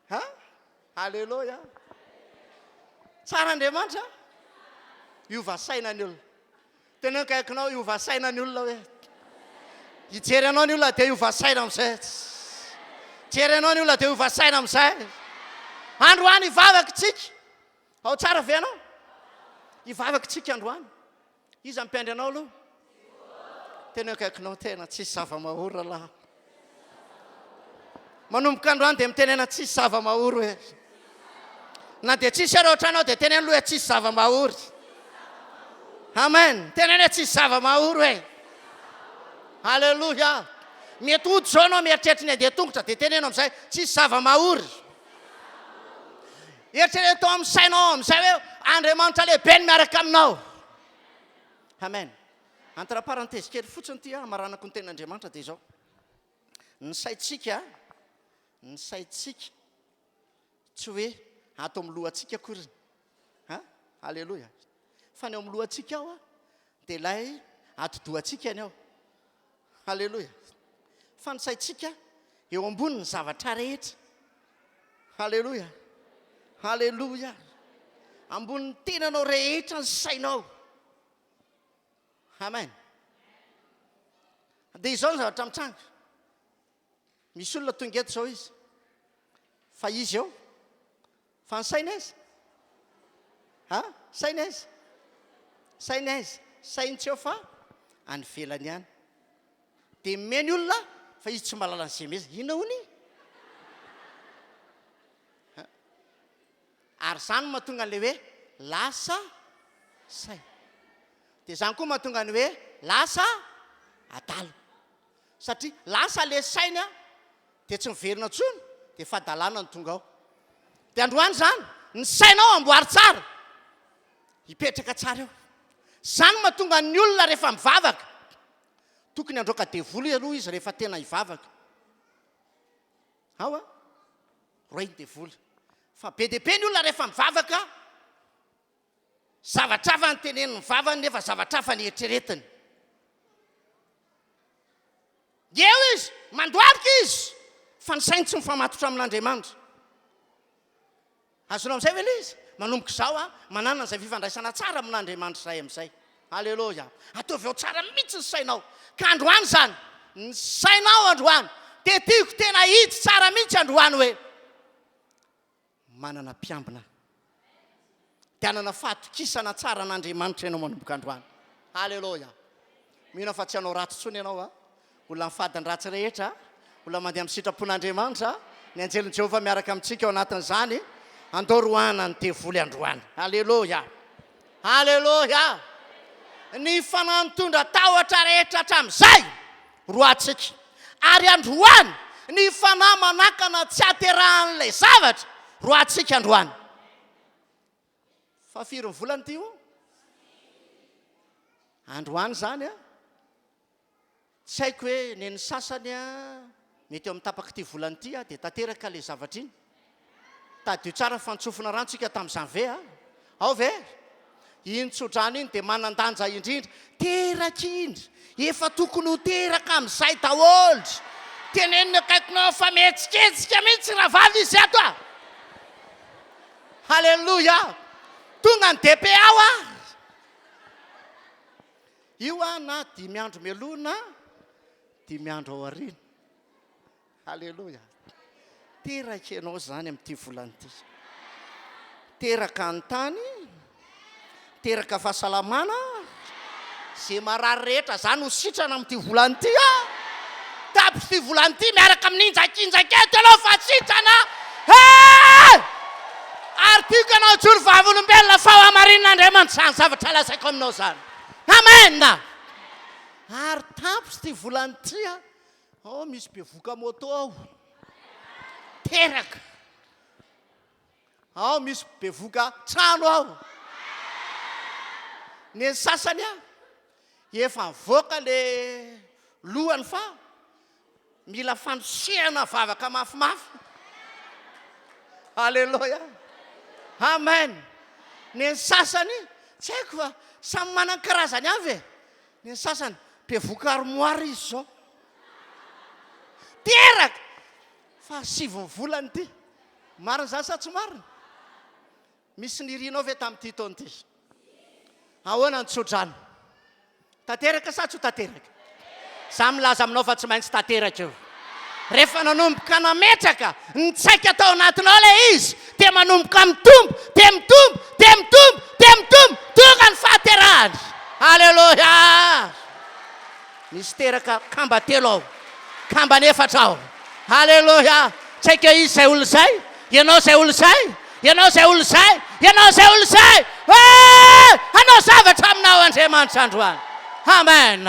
Ha? Aleloia! Tsara Andriamanitra a! Hiova saina ny olona. Teneno akaikinao, hiova saina ny olona hoe. Hijery anao ny olona dia hiova saina amin'izay. Hijery anao ny olona dia hiova saina amin'izay. Androany hivavaka isika. Ao tsara ve ianao? Hivavaka isika androany. Iza mpiandry anao aloha? Tena eo akaikinao tena tsisy zava-mahory rahalahy. Manomboka androany dia mitenena tsisy zava-mahory hoe. Na dia tsisy ary ao an-trano ao dia teneno aloha hoe tsisy zava-mahory. Amen. Teneno hoe tsisy zava-mahory hoe. Alléluia. Mety hody izao ianao mieritreritra ny handeha tongotra dia teneno amin'izay tsisy zava-mahory. Eritrereto ao amin'ny sainao ao amin'izay hoe Andriamanitra lehibe no miaraka aminao. Amen. Entre parenthèse kely fotsiny ity hamaranako ny tenin'Andriamanitra dia izao. Ny saintsika, ny saintsika tsy hoe ato amin'ny lohantsika akory. Ha? Alléluia. Fa ny ao amin'ny lohantsika ao dia ilay atidohantsika ny ao. Haleloia! Fa ny saintsika eo ambonin'ny zavatra rehetra. Haleloia! Haleloia! Ambonin'ny tenanao rehetra ny sainao. Amen. Dia izao ny zavatra mitranga. Misy olona tonga eto izao izy. Fa izy eo. Fa ny sainy aiza? Ha? Sainy aiza? Sainy aiza? Sainy tsy eo fa any ivelany any. Dia mimeny olona fa izy tsy mahalala ny zemeza. Inona hono iny? Ha? Ary izany no mahatonga an'ilay hoe lasa saina. Dia izany koa mahatonga ny hoe lasa adala. Satria lasa ilay saina dia tsy miverina intsony dia fahadalana no tonga ao. Dia androany izany, ny sainao amboary tsara, hipetraka tsara eo. Izany no mahatonga ny olona rehefa mivavaka, tokony handroaka devoly aloha izy rehefa tena hivavaka. Ao a, roay ny devoly. Fa be dia be ny olona rehefa mivavaka, zavatra hafa ny tenenin'ny vavany nefa zavatra hafa ny eritreretiny. Eo izy, mandohalika izy, fa ny sainy tsy mifamatotra amin'Andriamanitra. Azonao amin'izay ve ilay izy? Manomboka izao aho, manana an'izay fifandraisana tsara amin'Andriamanitra izay amin'izay. Aleloia. Ataovy ao tsara mihitsy ny sainao. Ka androany izany, ny sainao androany, dia tiako tena hitsy tsara mihitsy androany hoe, Manana mpiambina dia hanana fahatokisana tsara an'Andriamanitra ianao manomboka androany. Haleloia! Mino aho fa tsy hanao ratsy intsony ianao a. Olona mifady ny ratsy rehetra, olona mandeha amin'ny sitrapon'Andriamanitra, ny anjelin'i Jehovah miaraka amintsika ao anatin'izany. Andao roahana ny devoly androany. Haleloia! Haleloia! Ny fanahy nitondra tahotra rehetra hatramin'izay, roahantsika. Ary androany, ny fanahy manakana tsy haterahan'ilay zavatra, roahantsika androany. Fa firy ny volana ity io? Androany izany an? Tsy haiko hoe nen'ny sasany an, mety eo amin'ny tapak'ity volana ity dia tanteraka ilay zavatra iny. Tadidio tsara fa nitsofina rano tsika tamin'izany ve a? Ao ve? Iny tsodrano iny dia manan-danja indrindra. Teraka iny. Efa tokony ho teraka amin'izay daholo. Tenenina akaikinao fa mihetsiketsika mihitsy rahavavy izy ato a! Haleloia! Tonga ny DPA hoa! Io a na dimy andro mialoha na dimy andro aoriana. Aleloia! Teraka ianao izany amin'ity volana ity. Teraka ny tany, teraka fahasalamana, izay marary rehetra izany ho sitrana amin'ity volana ity a! Tapitra ity volana ity miaraka amin'ny injakinjaka eto ianao fa sitrana e! Ary tiako ianao hijoro vavolombelona fa ho hamarin'Andriamanitra izany zavatra lazaiko aminao izany. Amen! Ary tapitra ity volana ity a! Ao misy bevoka moto ao. Teraka. Ao misy bevoka trano ao. Ny an'ny sasany a, efa mivoaka le lohany fa mila fandosehana vavaka mafimafy. Aleloia. Amen. Ny an'ny sasany, tsy haiko fa samy manan-karazany avy e. Ny an'ny sasany, bevoka armoire izy izao. Teraka! Fahasivin'ny volana ity. Marina izany sa tsy marina? Misy nirinao ve tamin'ity taona ity? Ahoana ny tsodrano? Tanteraka sa tsy ho tanteraka? Za milaza aminao fa tsy maintsy tanteraka io. Rehefa nanomboka nametraka ny tsaika tao anatinao ilay izy dia manomboka mitombo, dia mitombo, dia mitombo, dia mitombo, tonga ny fahaterahany. Aleloia! Misy teraka kamba telo ao, kambany efatra ao. Aleloia! Tsy haiko hoe iza izay olona izay, ianao izay olona izay, ianao izay olona izay, ianao izay olona izay. Hey! Hanao zavatra aminao Andriamanitra androany. Amen!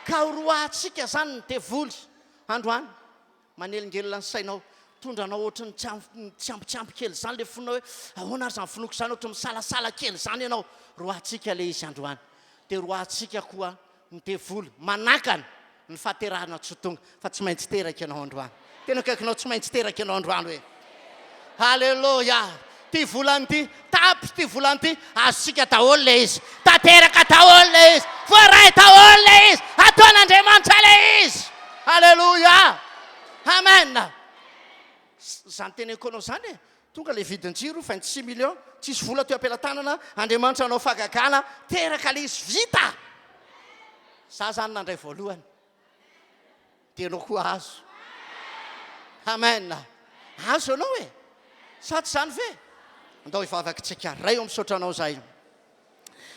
Ka horoahantsika izany ny devoly androany. Manelingelina ny sainao, mitondra anao ohatry ny tsy ampy tsy ampy kely izany ilay fonao hoe ahoana ary izany finoako izany, ohatry ny misalasala kely izany ianao. Roahantsika ilay izy androany. Dia roahantsika koa ny devoly manakana ny fahaterahana tsy ho tonga fa tsy maintsy teraka ianao androany. Tena akaikinao tsy maintsy teraka ianao androany hoe Haleloia! Ity volana ity, tapitra ity volana ity, azontsika daholo ilay izy. Tanteraka daholo ilay izy. Voaray daholo ilay izy. Ataon'Andriamanitra ilay izy. Haleloia! Amen! Izany teneniko anao izany e. Tonga ilay vidin-jiro, 26 millions, tsisy vola teo am-pelatanana, Andriamanitra hanao fahagagana, teraka ilay izy, vita! Za izany nandray voalohany. Dia ianao koa azo. Amen. Azo ianao e. Sa tsy izany ve? Andao hivavaka isika. Ray ô misaotra anao izahay.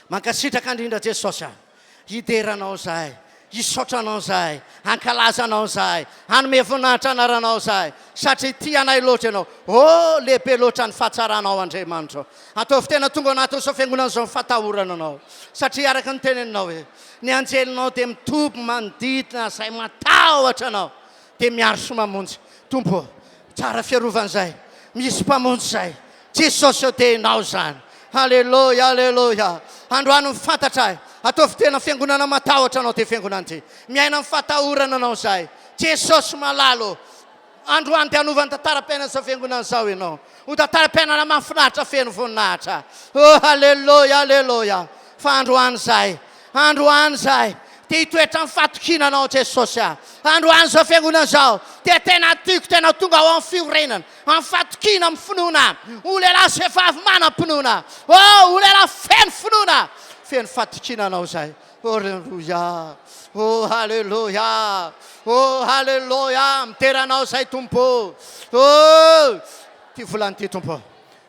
Mankasitraka indrindra Jesosy a. Hidera anao izahay. Hisaotra anao izahay. Hankalaza anao izahay. Hanome voninahitra anaranao izahay. Satria tia anay loatra ianao. Oh, lehibe loatra ny fahatsaranao Andriamanitra ô. Ataovy tena tonga ao anatin'izao fiangonana izao ny fatahorana anao. Satria araka ny teneninao hoe. Ny anjelinao dia mitoby manodidina izay matahotra Anao, dia miaro sy mamonjy. Tompo ô, tsara fiarovana izay, misy Mpamonjy izay. Jesosy ô, dia Ianao izany. Aleloia, aleloia. Androany ny fantatra ahy. Ataovy tena fiangonana matahotra Anao ity fiangonana ity. Miaina amin'ny fatahorana Anao izahay. Jesosy malala ô. Androany dia hanova ny tantaram-piainan'izao fiangonana izao Ianao. Ho tantaram-piainana mahafinaritra feno voninahitra. Oh, haleloia, haleloia. Fa androany izahay, androany izahay dia hitoetra amin'ny fatokiana Anao Jesosy a. Androany izao fiangonana izao dia tena tiako tena tonga ao amin'ny fiorenana, amin'ny fatokiana, amin'ny finoana. Ho lehilahy sy vehivavy manam-pinoana. Oh, ho lehilahy feno finoana, feno fatokiana Anao izahay. Aleloia! Oh, haleloia! Oh, haleloia! Midera Anao izay, Tompo. Oh! Ity volana ity, Tompo,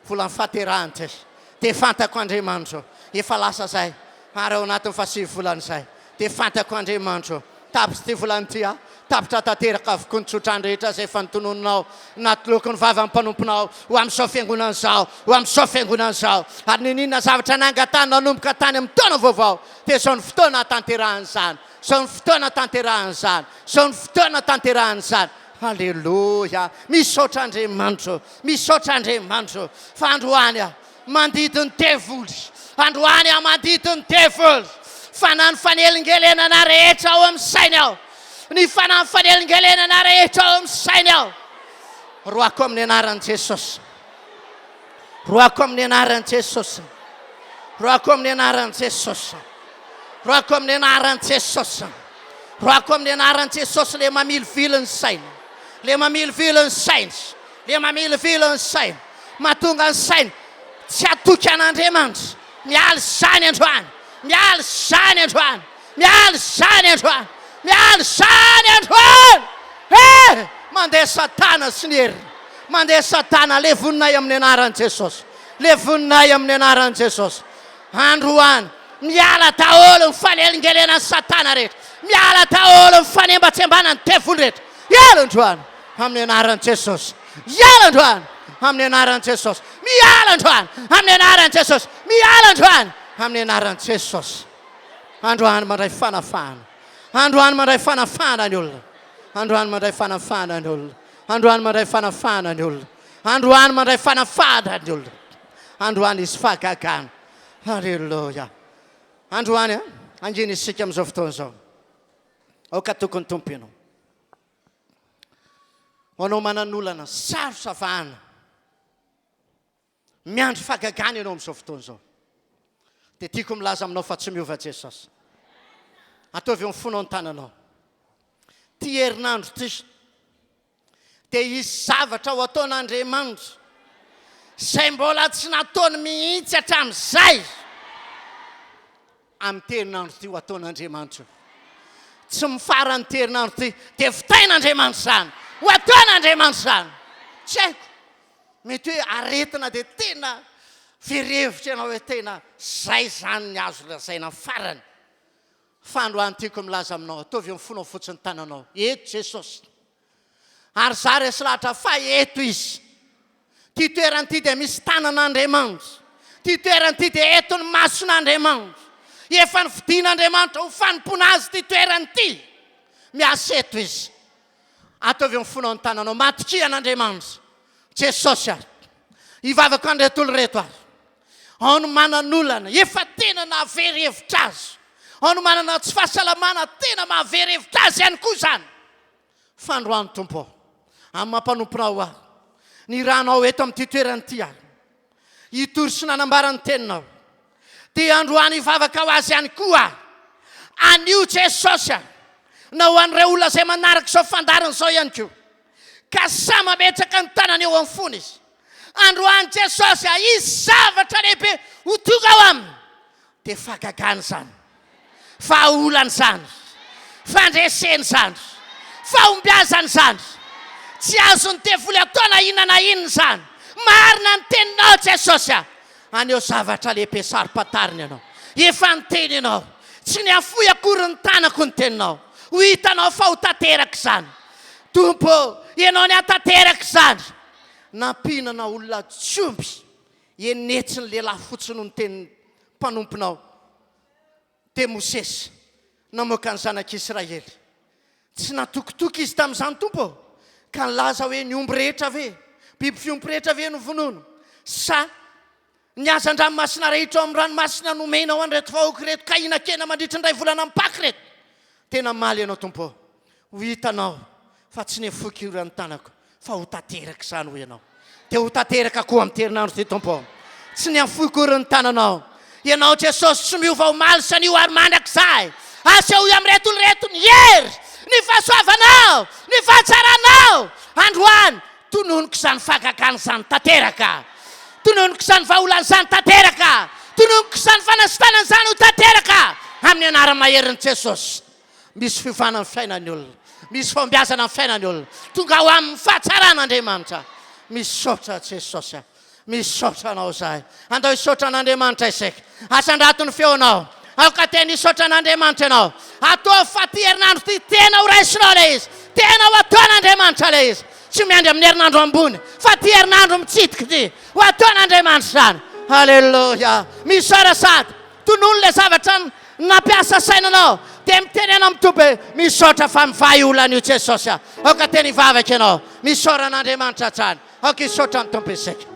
volan'ny fahaterahana ity. Dia fantako, Andriamanitro, efa lasa izay, ary ao anatin'ny fahasivy volana izay. Dia fantako, Andriamanitro, tapitra ity volana ity aho, tapitra tanteraka avokoa ny tsodrano rehetra izay efa notononinao, natoloko ny vavan'ny mpanomponao ho amin'izao fiangonana izao, ho amin'izao fiangonana izao. Ary n'inon'inona zavatra nangatahany nanomboka tany amin'ny taona vaovao, dia izao ny fotoana hahatanterahana izany. Izao ny fotoana hahatanterahana izany. Izao ny fotoana hahatanterahana izany. Aleloia! Misaotra Andriamanitra ô! Misaotra Andriamanitra ô! Fa androany aho mandidy ny devoly. Androany aho mandidy ny devoly. Fa na ny fanelingelenana rehetra ao amin'ny sainy ao, ny fanahy fanelingelenana rehetra ao amin'ny sainy ao, roako amin'ny anaran'i Jesosy. Roako amin'ny anaran'i Jesosy. Roako amin'ny anaran'i Jesosy. Roako amin'ny anaran'i Jesosy. Roako amin'ny anaran'i Jesosy le mamilivily ny saina. Le mamilivily ny saina. Le mamilivily ny saina. Mahatonga ny saina tsy hatoky an'Andriamanitra. Miala izany androany. Miala izany androany. Miala izany androany. Miala izany androany. He! Mandeha Satana sy ny heriny. Mandeha Satana. Levoninay amin'ny anaran'i Jesosy. Levoninay amin'ny anaran'i Jesosy. Androany. Miala daholo ny fanelingelenan'i Satana rehetra. Miala daholo ny fanembatsembanan'ny devoly rehetra. Hiala androany amin'ny anaran'i Jesosy. Hiala androany amin'ny anaran'i Jesosy. Miala androany amin'ny anaran'i Jesosy. Miala androany amin'ny anaran'i Jesosy. Androany mandray fanafahana. Androany mandray fanafahana ny olona. Androany mandray fanafahana ny olona. Androany mandray fanafahana ny olona. Androany mandray fanafahana ny olona. Androany hisy fahagagana. Aleloia. Androany hangina isika amin'izao fotoana izao. Aoka hatoky ny Tompo ianao. Ho anao manan'olana sarotra vahana. Miandry fahagagana ianao amin'izao fotoana izao. Dia tiako milaza aminao fa tsy miova Jesosy. Ataovy eo amin'ny fonao ny tananao. Ity herinandro ity dia hisy zavatra ho ataon'Andriamanitra izay mbola tsy nataony mihitsy hatramin'izay. Amin'ity herinandro ity ho ataon'Andriamanitra io. Tsy mifarana ity herinandro ity dia vitain'Andriamanitra izany. Ho ataon'Andriamanitra izany. Tsy haiko. Mety hoe aretina dia tena very hevitra ianao hoe tena izay izany ny azo lazaina farany. Fa androany tiako milaza aminao, ataovy eo amin'ny fonao fotsiny ny tananao. Eto Jesosy. Ary za resy lahatra fa eto Izy. Ity toerana ity dia misy tanan'Andriamanitra. Ity toerana ity dia eto ny mason'Andriamanitra. Efa nofidin'Andriamanitra ho fanompoana Azy ity toerana ity. Miasa eto Izy. Ataovy eo amin'ny fonao ny tananao. Matokia an'Andriamanitra. Jesosy a. Hivavaka an'ireto olona ireto aho. Ao ny manan'olana, efa tena nahavery hevitra azy. Ao ny manana tsy fahasalamana, tena mahavery hevitra azy ihany koa izany. Fandroany Tompo ô, amin'ny maha mpanomponao ahy, nirahanao eto amin'ity toerana ity aho, hitory sy nanambara ny teninao. Dia androany hivavaka ho azy ihany koa aho. Anio Jesosy a, na ho an'ireo olona izay manaraka izao fandaharana izao ihany koa, ka samy mametraka ny tanany eo amin'ny fony izy. Androany Jesosy a, hisy zavatra lehibe ho tonga ao aminy. Dia fahagagana izany, vahaolana izany, fandresena izany, fahombiazana izany. Tsy azon'ny devoly atao na inona na inona izany. Marina ny teninao Jesosy a. Haneho zavatra lehibe saro-pantarina ianao. Efa niteny ianao. Tsy nihafohy akory ny tanako ny teninao. Ho hitanao fa ho tanteraka izany. Tompo ô, ianao ny hahatanteraka izany. Nampihinana olona tsy omby enetsy ny lehilahy fotsiny ho ny tenin'ny mpanomponao. Dia Mosesy namoaka ny zanak'Israely. Tsy natokitoky izy tamin'izany Tompo ô, ka nilaza hoe ny omby rehetra ve, biby fiompy rehetra ve no vonoina, sa ny hazan-dranomasina rehetra ao amin'ny ranomasina nomenao an'ireto vahoaka ireto ka hihinan-kena mandritry ny iray volana mipaka ireto? Dia namaly ianao Tompo ô, ho hitanao fa tsy nefoiko io ny tanako, fa ho tanteraka izany hoy ianao. Dia ho tanteraka koa amin'ity herinandro ity Tompo ô. Tsy niafoy akory ny tananao. Ianao Jesosy tsy miova omaly sy anio ary mandrakizay. Asehoy amin'ireto olona ireto ny hery, ny fahasoavanao, ny fahatsaranao. Androany, tononiko izany fahagagana izany tanteraka. Tononiko izany vahaolana izany tanteraka. Tononiko izany fanasitranana izany ho tanteraka amin'ny anara-maherin'i Jesosy. Misy fiovana ny fiainan'ny olona. Misy fahombiazana ny fiainan'ny olona. Tonga ao aminy fahatsarana Andriamanitra. Misaotra Jesosy a. Misaotra anao izahay. Andao hisaotra an'Andriamanitra isika. Asandrato ny feonao. Aoka tena hisaotra an'Andriamanitra ianao. Ataovy fa ity herinandro ity tena ho raisinao ilay izy. Tena ho ataon'Andriamanitra ilay izy. Tsy miandry amin'ny herinandro ambony fa ity herinandro mitsidika ity. Ho ataon'Andriamanitra izany. Alléluia. Misaora sady. Tonony ilay zavatra nampiasa saina anao dia mitenena amin'ny Tompo hoe misaotra fa mivaha io olana io Jesosy a. Aoka tena hivavaka ianao. Misaora an'Andriamanitra hatrany. Aoka hisaotra ny Tompo isika.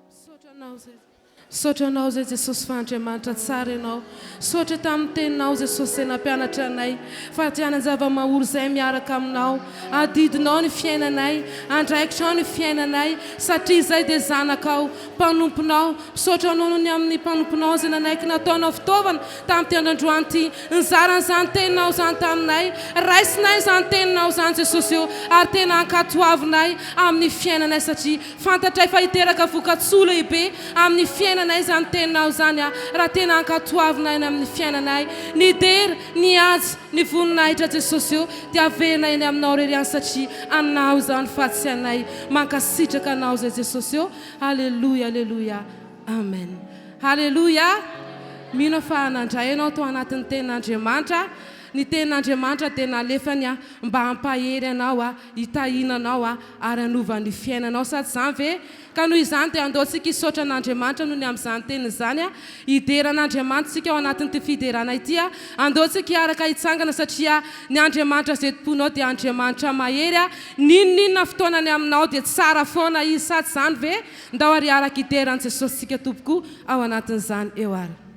Misaotra anao Jesosy. Misaotra Anao izay Jesosy fa Andriamanitra tsara Ianao. Misaotra tamin'ny teninao Jesosy izay nampianatra anay fa tsy hanan-java-mahory izay miaraka aminao. Adidinao ny fiainanay, andraikitrao ny fiainanay satria izay dia zanakao, mpanomponao. Misaotra Anao noho ny amin'ny mpanomponao izay nanaiky nataonao fitaovana tamin'ity andro androany ity nizara an'izany teninao izany taminay. Raisinay izany teninao izany Jesosy ô ary tena ankatoavinay amin'ny fiainanay satria Fantatray fa hiteraka vokatsoa lehibe amin'ny fiainanay izany teninao izany raha tena ankatoavina eny amin'ny fiainanay. Ny dera, ny haja, ny voninahitra Jesosy ô dia averina eny aminao irery ihany satria anao izany fa tsy anay. Mankasitraka anao izay Jesosy ô. Aleloia aleloia Amen. Haleloia. Mino aho fa nandray ianao tao anatin'ny tenin'Andriamanitra. Ny tenin'Andriamanitra dia nalefany mba hampahery anao, hitahiana anao ary hanova ny fiainanao, sa tsy izany ve? Ka noho izany dia andao tsika hisaotra an'Andriamanitra noho ny amin'izany teniny izany, hidera an'Andriamanitra isika ao anatin'ity fiderana ity, andao tsika hiaraka hitsangana satria ny Andriamanitra izay tompoinao dia Andriamanitra mahery, n'inon'inona fotoanany aminao dia tsara foana Izy, sa tsy izany ve? Ndao ary hiaraka hidera an'i Jesosy tsika tompoko ao anatin'izany eo ary.